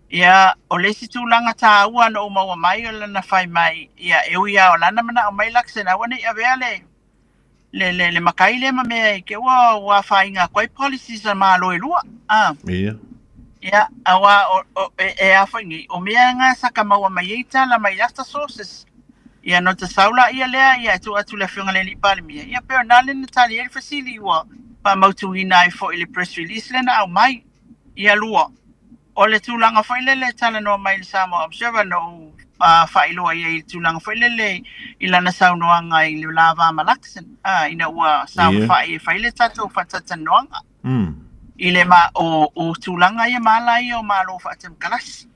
Ia, o le isi tulaga taua na ou maua mai o lana fai mai, ia, e ui lava o lana manao mai Luxon aua ne i avea le, le, le, le makai lea ma mea i te ua, ua afaina atu ai policies a Malo e lua. Ah. Ia. Ia, aua o, o, e, e a foi nei, o mea nga sa ka maua mai ai tala mai other sources. Ia, no ta sau la ia lea, ia, e tuu atu le Afioga i le Alii Palemia. Ia, pei o na le na tali ai le fesili ua faamautuina ai foi le press release lea na aumai. Ia lua, O le tulaga foi lele e talanoa mai i le Samoa Observer na ou faailoa i ai i le tulaga foi lele i lana saunoaga i le la va ma Luxon, ina ua saofai e fai le tatou faatalatalanoaga i le ma, o, o tulaga ia ma ala ia o Malo faatemokarasi.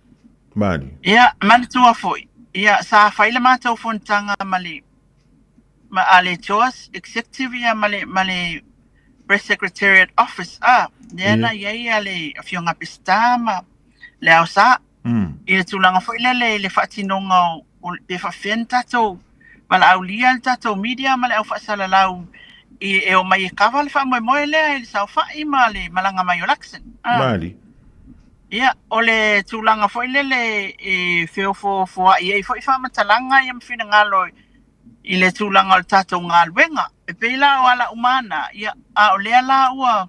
Mali. Ia, manatua foi, ia, sa fai le matou fonotaga ma le, ma a le JOS Executive ia ma le, ma le Press Secretariat Office, a, lea na i ai le Afioga a Peseta ma le Ao Sa, i le tulaga foi lele i le faatinoga o, o pe faapefea ona tatou valaaulia le tatou media ma le au faasalalau i, e omai e kava le faamoemoe lea i le saofai ma le malaga mai o Luxon. A. Mali. Ia, o le tulaga foi lele e feofoofoai ai foi faamatalaga ia ma finagalo i le tulaga o le tatou galuega. E pei la o ala uma na, ia, a o lea la ua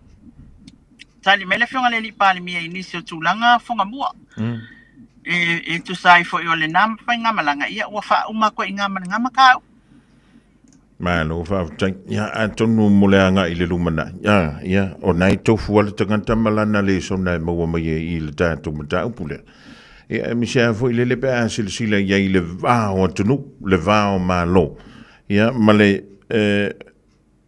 tali mai le Afioga i le Alii Palemia i nisi o tulaga fogamua. E, e tusa ai foi o lena faigamalaga, ia, ua faauma atu ai i ina ma le mataupu. Malo faafetai. Ia, atonu mo le agai i le lumanai. Ia, ia, o nai tofu a le tagata ma lana lesona e maua mai ai i le tatou mataupu lea. Ia, e misi lava foi lele pe a silasila i ai i le va o atunuu, le va o Malo. Ia, ma le, e,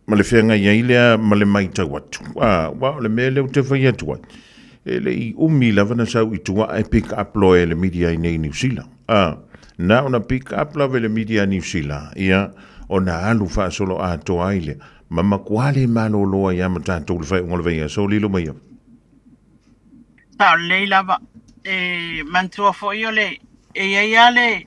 ma le feagai ai lea ma le matau atu. A, aua o le mea lea ou te fai atu ai, e le i umi lava na sau i tua ae pick up loa e le media i nei Niu Sila. A, na ona pick up lava e le media a Niu Sila, ia, ona alu faasolo atoa ai lea, ma matua le malolo ai lava ma tatou i le faaiuga o le vaiaso, lilo mai ai. Sao lelei lava. E manatua foi o le, e i ai lava le,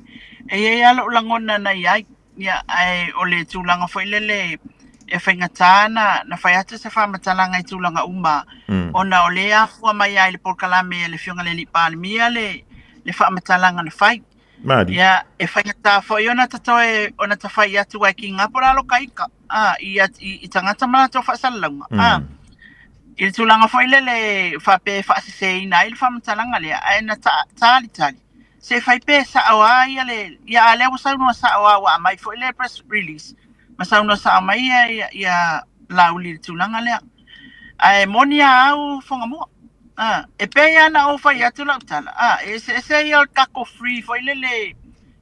e i ai lava lou lagona na i ai. Ia, ae o le tulaga foi lele e faigata na, na fai atu se faamatalaga i tulaga uma, ona o lea e afua mai lava i le polokalame a le Afioga i le Alii Palemia le, le faamatalaga na fai. Mali. Ia, e faigata foi ona ta toe, ona ta fai atu ai ki ngā po lalo ka ika, a, i, i, i tagata ma latou faasalalauga, a. I le tulaga foi lele faapea e faaseseina ai le faamatalaga lea, ae na ta, talitali. Se fai pe sao a ia le, ia a lea ua saunoa sao a ua aumai foi le press release ma saunoa sao mai ia, ia, ia Laauli i le tulaga lea. Ae moni a au Fogamua. A, e pei lava na ou fai atu lau tala, a, e eseese ia o le tatou free foi lele,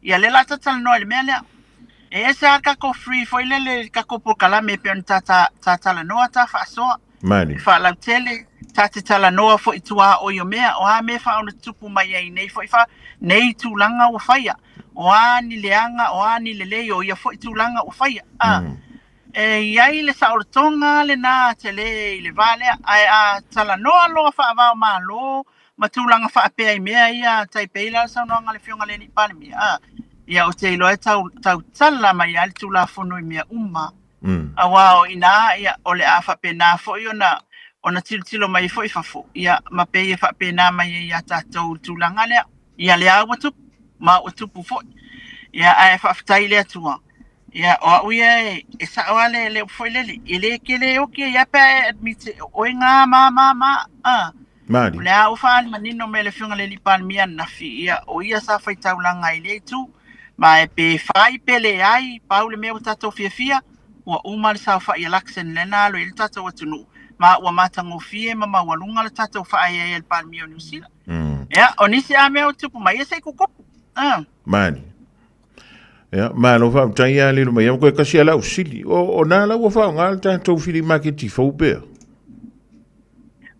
ia lea la ta talanoa i le mea lea. E ese lava le tatou free foi lele i le tatou polokalame e pei ona ta, ta, ta talanoa ta faasoa. Mali. Faalautele, ta te talanoa foi i tuaoi o mea, o a mea e faaonatutupu mai ai nei foi fa, nei tulaga ua faia, o a ni leaga, o a ni lelei o ia foi tulaga ua faia. A, mm. E i ai le saolotoga lena tele i le va lea, ae a talanoa loa faava o Malo ma tulaga faapea i mea ia tai pei la le saunoaga a le Afioga i le Alii Palemia, a, ia ou te iloa e tau, tautala mai lava le Tulafono i mea uma. Aua o i ina, ia, o le a faapena foi ona, ona tilotilo mai ai foi fafo, ia, ma pei e faapena mai ai ia tatou i le tulaga lea. Ia lea ua tupu, ma ua tupu foi. Ia, ae faafetai i le Atua, ia, o au ia e, e sao lava le, le upu foi lele, e le kele oki ai lava pe a e admit o oe ga ma ma ma, a. Malie. O le a ua faaali manino mai e le Afioga i le Alii Palemia ananafi, ia, o ia sa faitaulaga i lea itu, ma e pe fai pe leai, pau le mea ua tatou fiafia, ua uma le saofai a Luxon lea na alu ai le tatou atunuu, ma ua matagofie ma maualuga le tatou faaeaea i le Palemia o Niu Sila. Ia, o nisi a mea ua tupu mai, ia se i kukupu. Ah. Malie. Ia, malo faafetai ia lilo mai au koe kasi ala usili. O, o nā lau ua whaonga le tātou whiri maketi fou pea.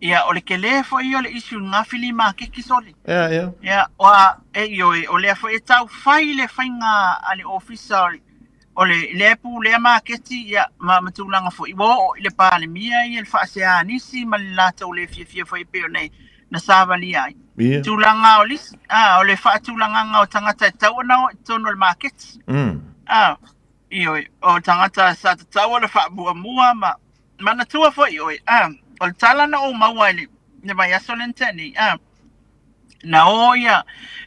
Ia, o le kele foi o le issue ngā whiri maketi sole. Ia, ia. Ia, oa, e ioe, o lea foi e tau fai le whainga a le ofisa o le, o le lea pulea maketi ia, ma, ma tulaga foi ua oo i le Palemia ia le faasea a nisi ma le latou le fiafia foi e pei ona na savalia ai. Ia. Tulaga o lisi, a, o le faatulagaga o tagata e tatau ona o i totonu o le maketi. A, ioe, o tagata sa tatau ona faamuamua ma manatua foi oe, a, o le tala na ou maua i le, le vaiaso lea na tea nei, a, na o ia,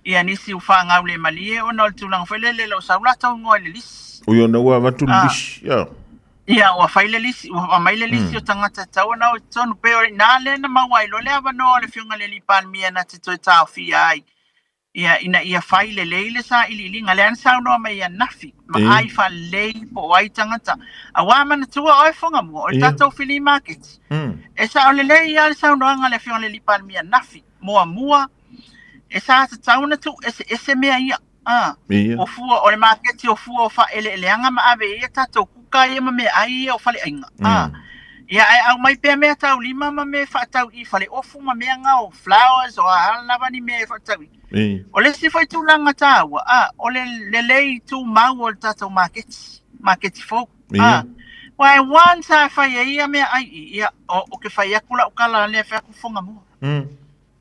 ia nisi ua fanau le malie ona o le tulaga foi lele e le o sau latou igoa i le lisi. Oi ona ua avatu le lisi, ia. Ia, ua fai le lisi, ua aumai le lisi o tagata e tatau ona o i totonu, pei o i ina lea na maua ai loa le avanoa o le Afioga i le Alii Palemia na te toe taofia ai, ia, ina ia fai lelei le sailiiliga. Lea na saunoa mai ia Nafi, ma ai faalelei po o ai tagata. Aua manatua oe Fugamua, o le tatou flea market. E sao lelei lava le saunoaga a le Afioga i le Alii Palemia Nafi, muamua, e sa tatau ona tuueseese mea ia. A, Ia. o fua, o le maketi o fua o faaeleeleaga ma ave ai a tatou kuka ia ma meaai ia o faleaiga. A, ia ae aumai pea meataulima ma mea e faatau i faleofu ma mea na o flowers o a lava ni mea e faatau i. Ia. O le isi foi tulaga taua, a, o le lelei tumau o le tatou maketi, maketi fou. Ia. A, aua e once lava e fai ai ia meaai i, ia, o, ou te fai atu lau tala lea e fai atu Fugamua.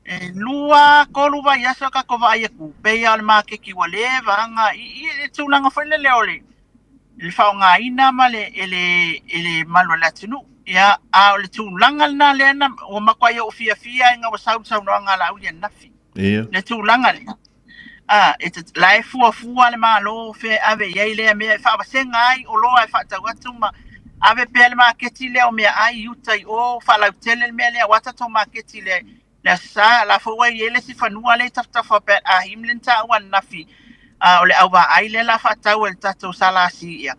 E lua, tolu vaiaso a tatou vaai atu, pei lava o le maketi ua leva ana i, i le tulaga foi lele o le, le faaaogaina ma le, e le, e le malu o le atunuu. Ia, a o le tulaga lena lea na, ua matuai ou fiafia ina ua sau le saunoaga a Laauli ananafi. Ia. Le tulaga lea. A, e te, la e fuafua le Malo fea e ave i ai lea mea e faavasega ai oloa e faatau atu ma ave pea le maketi lea o meaai i uta i o, faalautele le mea lea, aua tatou maketi le, le Aso Sa, la foi ua i ai le isi fanua lea i tafatafa o Pat Ahim lea na taua ananafi, a, o le auvaai lea la faatau e le tatou SLC ia.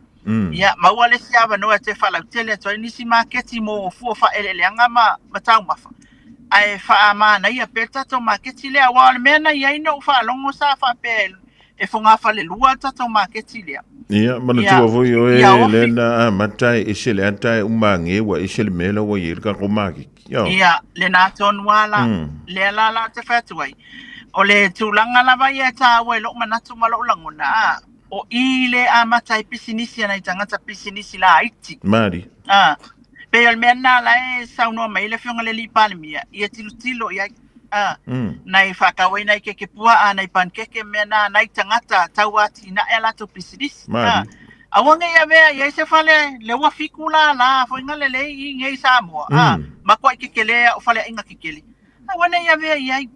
Ia, maua le isi avanoa e toe faalautele atu ai nisi maketi mo fua faaeleeleaga ma, ma taumafa. Ae faamanaia pea le tatou maketi lea, aua o le mea na i ai na ou faalogo sa faapea e, e fogafalelua le tatou maketi lea. Ia, manatua foi oe lea na amata e ese le ata e uma age ua ese le mea la ua i ai le tatou maketi. Ia. Ia, lena tonu lava la, lea la la ou te fai atu ai. O le tulaga lava ia e taua i lou manatu ma lou lagona, a, o i le amata ai pisinisi a nai tagata pisinisi laiti. Malie. A, pei o le mea lena la e saunoa mai ai le Afioga i le Alii Palemia, ia tilotilo i ai. A, nai faatau ai nai keke puaa, nai panikeke, mea na, nai tagata tau atinae a latou pisinisi. A, aua ne i avea i ai se fale le ua fiku lala foi na lelei i nei Samoa. A, matuai kekele a o faleaiga kekele. Aua ne i avea i ai.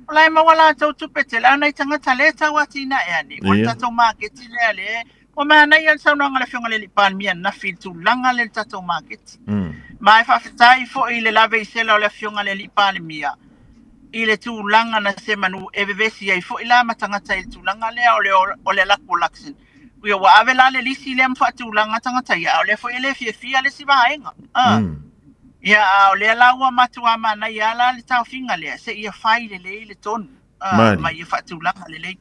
O la e maua latou tupe tele, a o nai tagata lea e tau atinae ane, o le tatou maketi lea le Ua manaia le saunoaga a le Afioga i le Alii Palemia ananafi i le tulaga lea i le tatou maketi. Ma e faafetai foi i le laveisela o le Afioga i le Alii Palemia i le tulaga na semanu e vevesi ai foi la ma tagata i le tulaga lea o le o le alu atu o Luxon. Ia ua ave la le lisi lea ma faatulaga tagata ia, a o lea foi e le fiafia le isi vaega. Ia, a o lea la ua matua manaia lava la le taofiga lea, seia fai lelei le tonu, ma ia faatulaga lelei.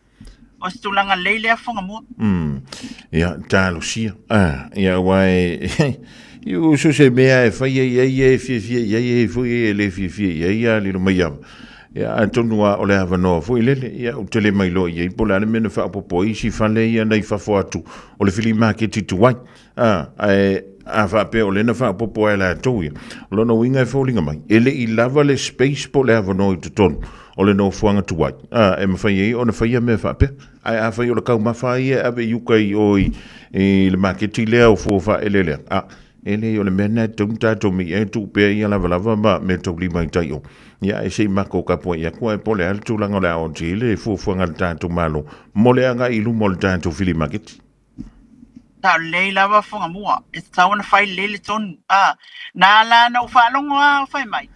O se tulaga lelei lea Fugamua. Ia, talosia. Ah, ia, aua e, i o so se mea e fai ai ai e fiafia i ai e foi e le fiafia i ai a lilo mai ava. Ia, atonu lava o le avanoa foi lele, ia, ou te le mailoa i ai po o le a le mea na faaopoopo ai isi fale ia na i fafo atu o le filimaketi tuai. A, ae a faapea o lea na faaopoopo ai e latou ia, o lona uiga e foliga mai, e le i lava le space po o le avanoa i totonu o le nofoaga tuai, a, e mafai ai ona faia mea faapea. Ae afai o le taumafa lava ia e ave i uka i o i, i le maketi lea o fua faaeleeleaga, a, E leai, o le mea lena e tatau ona tatou miia e tuu pea ia lavalava ma meataulima i tai o. Ia, ae se i matou tapuai atu ae po o le a le tulaga o le a oo i le fuafuaga a le tatou Malo mo le agai i luma o le tatou filimaketi. Sao lelei lava Fugamua, e tatau ona fai lelei le tonu. A, na ala ona ou faalogo lava o fai mai,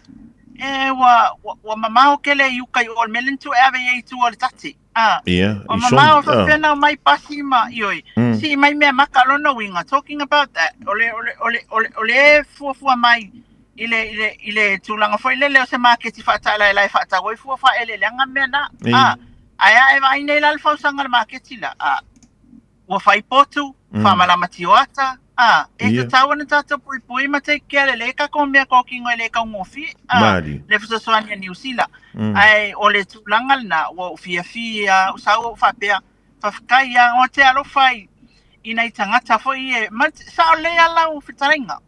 e ua, ua, ua mamao tele i uka i o i le mea lea na tuu e ave i ai i tua o le tate. Ah, Ia, ua i son, mamao ah. faapea na omai pasi ma, ioe, Mm. sii mai mea maka lona uiga, talking about that, o le, o le, o le, o le, o le fuafua mai i le, i le, i le tulaga foi lele o se maketi faataalaelae e faatau ai fua faaeleeleaga ma mea na. Ei. Ah, ae a e vaai nei la le fausaga o le maketi la, ah, ua fai potu, faamalama tioata, ā, e tatau ona tātou puipui ma take care lelei kākou mea kōkino e le taugofie, ā, le fesoasoani a Niu Sila. Ae o le tulaga lena, ua ou fiafia, ou sau ou faapea, faafetai lava, ou te alofa i, i nai tagata foi ia, ma sao lelei lava lau fetalaiga,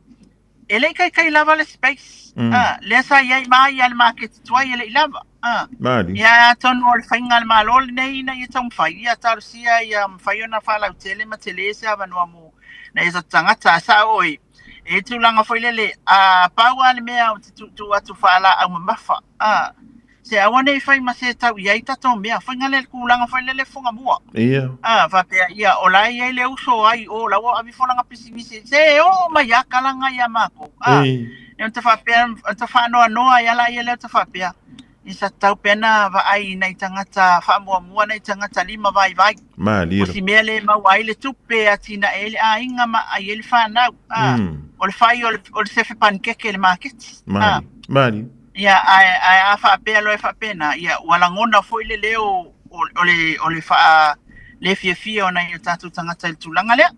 E le i kaikai lava le space. Ah, lea sa i ai ma ia le maketi tuai e le i lava. Ah. Maali. Ia atonu o le faiga a le Malo lenei ina ia taumafai, ia talosia ia mafai ona faalautele ma tele se avanoa mo nai o tatou tagata. Sao oe, e tulaga foi lele, a pau lava le mea ou te tuutuu atu faalaau mamafa. Ah. Se aua ne i fai ma se tau i ai tatou mea. Faiga lea le tulaga foi lele Fugamua. Ia. A, faapea, ia, o la e i ai le uso ai o la ua ave ifo lana pisinisi. Se e oo mai a kalaga ia makou. A, Ei. e ta faapea, ta faanoanoa ai ala ia lea ta faapea. I sa tatau pea na vaai i nai tagata faamuamua nai tagata lima vaivai. Malie. O si mea le maua ai le tupe e atinae ai le aiga ma ai ai le fanau. A, o le fai o le, o le sefe panikeke i le maketi. A. Malie. Malie. Ia, ae, ae a faapea loa e faapena, ia, ua lagona foi le leo o, o le, o le faa le fiafia o nai o tatou tagata i le tulaga lea.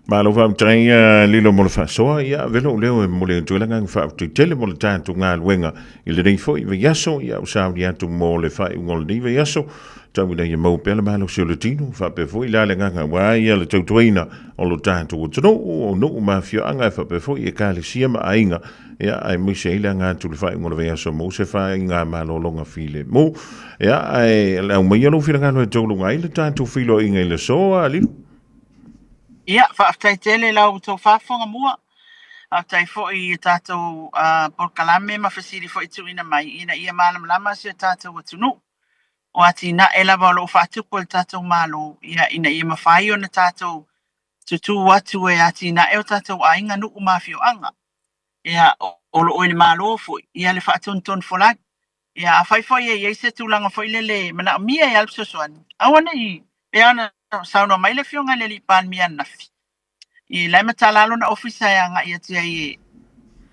Malo faafetai uh, Lilo mo le faasoa, ia ave lou leo e momoli atu ai le agaga faafetai tele mo le tatou galuega i lenei foi vaiaso, ia ua sauni atu mo le faaiuga o lenei vaiaso, tau ina ia maua pea le malosi o le tino, faapea foi la le agaga aua ia le tautuaina o lo tatou atunuu, o nuu ma afioaga e faapea foi ekalesia ma aiga, Ia, aemaise ai le aga atu i le faaiuga o le vaiaso mo se faiga malologa filemu. Ia, ae le aumaia lou finagalo e tauluga ai le tatou feiloaiga i le aso, a Lilo. Ia, faafetai tele i la outou faafofoga mua. Faafetai foi i tatou uh, polokalame ma fesili foi tuuina mai ina ia malamalama si o tatou atunuu. O atinae lava o lo o faatupu e le tatou Malo, ia, ina ia mafai ona tatou tutū atu e atinae o tatou aiga, nuu ma afioaga. Ia, o lo o i le Malo foi, ia le faatonutonu folau. Ia, afai foi e i ai se tulaga foi lele e manaomia e alu fesoasoani, aua ne i pei ona saunoa mai le Afioga i le Alii Palemia ananafi, i la e matala lona ofisa e agai atu ai e,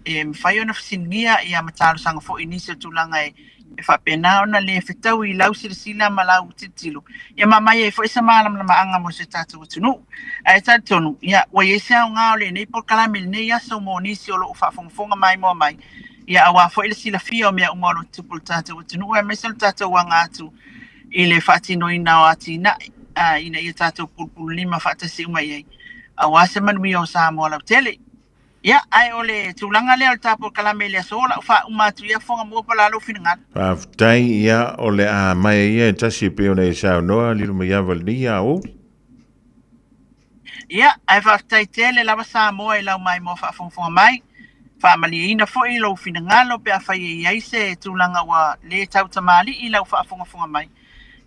e mafai ona fesiligia ia ma talosaga foi i nisi o tulaga e, e faapena ona le fetaui i lau silasila ma lau tilotilo, ia ma aumai ai foi se malamalamaaga mo si o tatou atunuu. Ae talitonu, ia, ua i ai se aoga o lenei polokalame i lenei aso mo nisi o lo o faafogafoga maimoa mai, ia aua foi le silafia o mea uma o lo o tutupu i le tatou atunuu aemaise o le tatou aga atu i le faatinoina o atinae ina ia tatou pulupululima faatasi uma i ai aua se manuia o Samoa lautele. Ia, ae o le tulaga lea o le ta polokalame i le aso, o lau faauma atu ia fofoga mua po o le a lou finagalo. Faafetai, ia, o le a maea ia e tasi e pei ona e saunoa, Lilomaiava lenei aoauli. Ia, ae faafetai tele lava Samoa i lau maimoa faafogafoga mai. Faamalieina foi lou finagalo pe afai e i ai se tulaga ua le tautamalii i lau faafogafoga mai.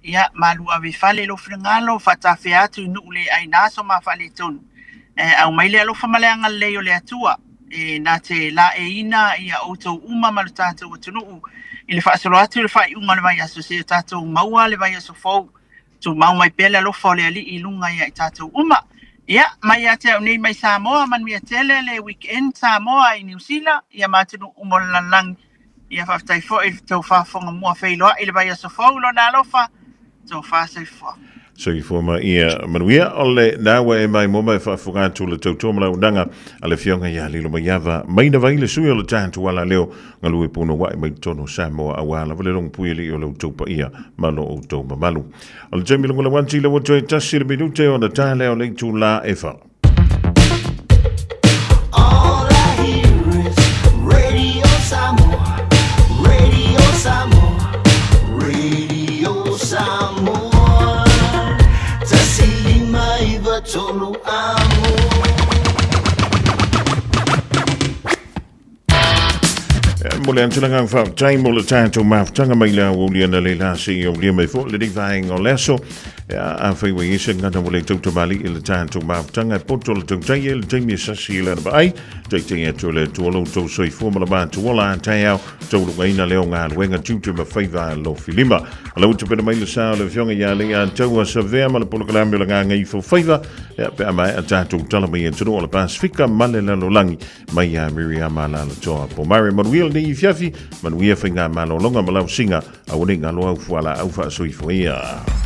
Ia, malu ave i fale lou finagalo, faatafea atu i nuu le aina aso ma faaletonu. E aumai le alofa ma le agalelei o le Atua e na te laeiina ia outou uma ma lo tatou atunuu i le faasolo atu i le faaiuga o le vaiaso seia tatou maua le vaiaso fou. Tumau mai pea le alofa o le Alii i luga ia i tatou uma. Ia, mai ia te au nei mai Samoa, manuia tele le weekend Samoa i Niu Sila, ia ma atunuu uma o le lalolagi. Ia faafetai foi i le tou faafofoga mua feiloai i le vaiaso fou, lona alofa, tofa soifua. Soifua ma ia manuia. O le na ua e mai moa e faafofoga atu le tautua ma launaga a le Afioga ia Lilomaiava Maina Vai, le sui o le tatou alaleo galue punouai mai totonu o Samoa aua lava le logopui alii o lo outou paia ma lo outou mamalu. O le taimi luga lauanti lau atu e 1 le minute ona ta lea o le itulā e 4. All I hear is Radio Samoa, Radio Samoa, Radio Samoa. 105 3 amo. Mo le atu le agaga faafetai mo le tatou mafutaga mai le aoauli ana le la seia aulia mai foi lenei vaega o le aso. Afai ua i ai se gagana ua le tautamali'i i le tatou mafutaga e poto le tautai e le taimi e sasi i lana vaai, taitai atu e le Atua lo outou soifua ma le matou ola a taeao, taulugaina lea o galuega tiute ma faiva alofilima. O la ua tapena mai le sa o le Afioga ia Leiataua Savea ma le polokalame o le Gagaifo Faiva, pe a maea tatou tala mai atunuu o le Pasefika ma le lalolagi. Mai ia Miriama Alalatoa Pomare. Manuia lenei afiafi, manuia faiga malologa ma lausiga, aua ne i galo au fualaau faasoifua ia.